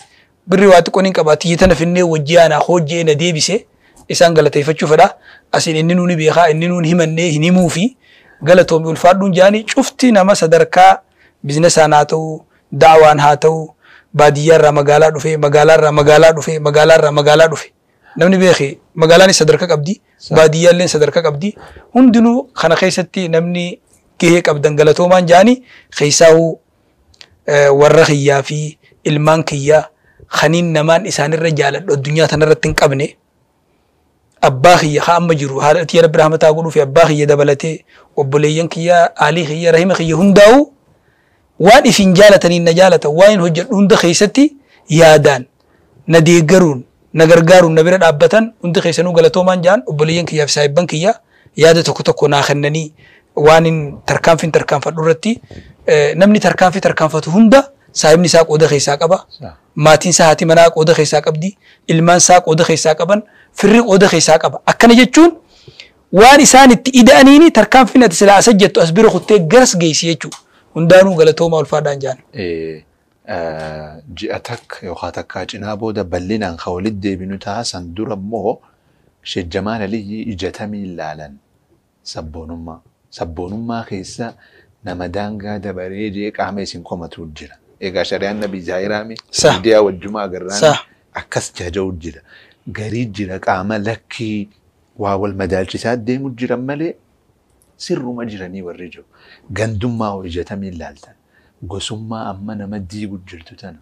birrii waa xiqqoon hin qaba tiyya tana finnee wajjii anaa hojjee na deebise isaan galateeffachuu fedha. Asiin inni nuuni beekaa inni nuun himannee hin himuu fi galatoomi ulfaadhuun jaanii cufti nama sadarkaa biizinasaan haa ta'u daawaan haa ta'u baadiyyaarraa magaalaa dhufe magaalaarraa magaalaa dhufe magaalaarraa magaalaa dhufe. Namni beeki magaalaanis sadarkaa qabdi baadiyyaalleen sadarkaa qabdi hundinuu kana keessatti namni gahee qabdan galatoomaan jaanii keessaa'uu warra kiyyaa fi ilmaan kiyyaa kaniin namaan isaanirra jaaladhu addunyaa tanarratti hin qabne abbaa kiyya haa amma jiru haadha tiyya rabbi rahmataa godhuu fi abbaa kiyya dabalatee obboleeyyan kiyyaa aalii kiyya rahima kiyya hundaa'u waan isin jaalataniin na jaalatan waan hin hojjedhu hunda keessatti yaadaan na deeggaruun na gargaaruun na bira dhaabbatan hundi keessanuu galatoomaan jaan obboleeyyan kiyyaa fi saahibban kiyya yaada tokko tokko naa kennanii waan hin tarkaanfiin tarkaanfadhu irratti namni tarkaanfii tarkaanfatu hunda saahibni isaa qooda keessaa qaba. Maatiin isaa haati manaa qooda keessaa qabdi. Ilmaan isaa qooda keessaa qaban. Firri qooda keessaa qaba. Akkana jechuun waan isaan itti ida'aniini tarkaanfiin ati silaa as jettu as bira kuttee garas geessi jechuudha. Hundaanuu galatoomaa ulfaadhaan jaan. Ji'a takka yookaan takkaa cinaa booda bal'inaan kan walitti deebinu ta'a san dura immoo Sheekh Jamaal Aliyyii ijatamii ilaalan sabboonummaa. Sabboonummaa keessa nama daangaa dabaree jee qaama isin komatu jira. Egaa shari'aan nabi Zaayiraami miidiyaa wajjumaa agarraan akkas jaja'u jira. Garii jira qaama lakkii waa wal madaalchisaa deemu jiran malee sirruma jiranii warri jiru. Gandummaa hoo ijatamii ilaaltan. Gosummaa amma nama diigu jirtu tana.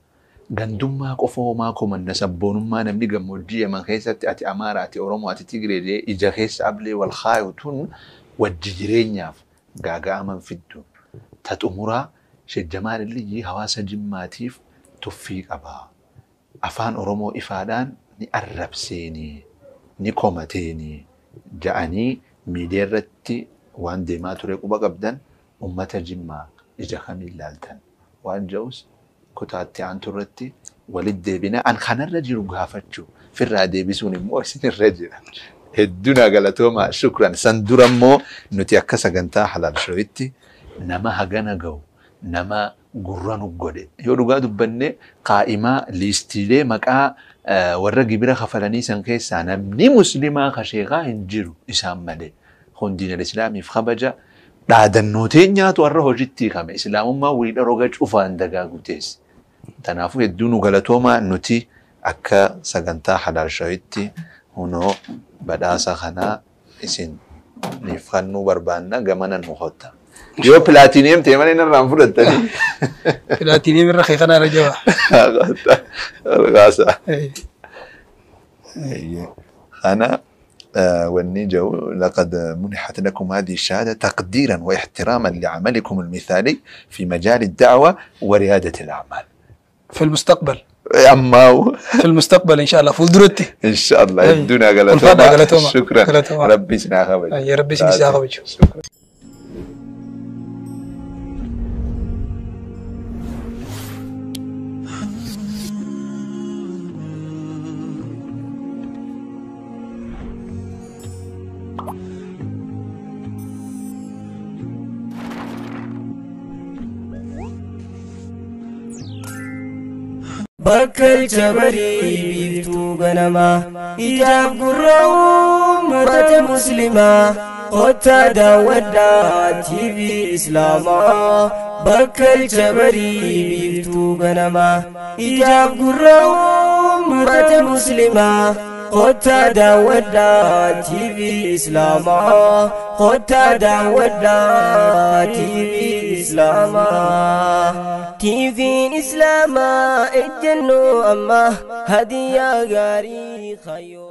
Gandummaa qofa homaa komanna sabboonummaa namni gammoojjii Yaman keessatti ati Amaara, ati Oromoo, ati Tigree jedhee ija keessa ablee wal kaayu tun wajji jireenyaaf gaaga'aman fiddu. Ta xumuraa Sheekh Jamaal Illiyyi hawaasa Jimmaatiif tuffii qaba. Afaan Oromoo ifaadhaan ni arrabseeni, ni komateeni ja'anii miidiyaa irratti waan deemaa ture quba qabdan ummata Jimmaa ija kamiin laaltan waan ja'us kutaatti aantu irratti walitti deebina. An kanarra jiru gaafachuu firraa deebisuun immoo isinirra jira. Hedduu naa galatoomaa shukran. San dura immoo nuti akka sagantaa Halaal Shooyitti nama hagana ga'u nama gurra nu godhe. Yoo dhugaa dubbanne qaa'imaa liistiilee maqaa warra gibira kafalanii san keessaa namni muslimaa ka sheekaa hin jiru isaan malee. Kun diinal islaamiif kabaja dhaadannoo teenyaatu har'a hojiitti hiikame. Islaamummaa wiidha roga cufaan dagaagu teesse. Kanaafuu hedduu nu galatoomaa nuti akka sagantaa Halaal Shooyitti hunoo badhaasa kanaa isin niif kennuu barbaanna gamana nu hotta. Yoo pilaatiiniyeem ta'e malee narraan fudhattanii. Pilaatiiniyeem irra kee kanaa irra jabaa. Algaasa. أنا والنيجا لقد منحت لكم هذه الشهادة تقديرا واحتراما لعملكم المثالي في مجال الدعوة وريادة الأعمال. في المستقبل. أما في المستقبل إن شاء الله فولدرتي. إن شاء الله الدنيا غلطوما. شكرا. ربي سنا خبج. يا ربي سنا خبج. شكرا. Bakkalcha barii biiftuu ganamaa ijaaf gurra uummata muslimaa kottaa daawwadhaa TV Islaamaa. Bakkalcha barii biiftuu ganamaa ijaaf gurra uummata muslimaa kottaa daawwadhaa TV Islaamaa. Kottaa daawwadhaa TV Islaamaa. TV'n Islaamaa ejjennoo ammaa hadiyaa gaarii kayyoo.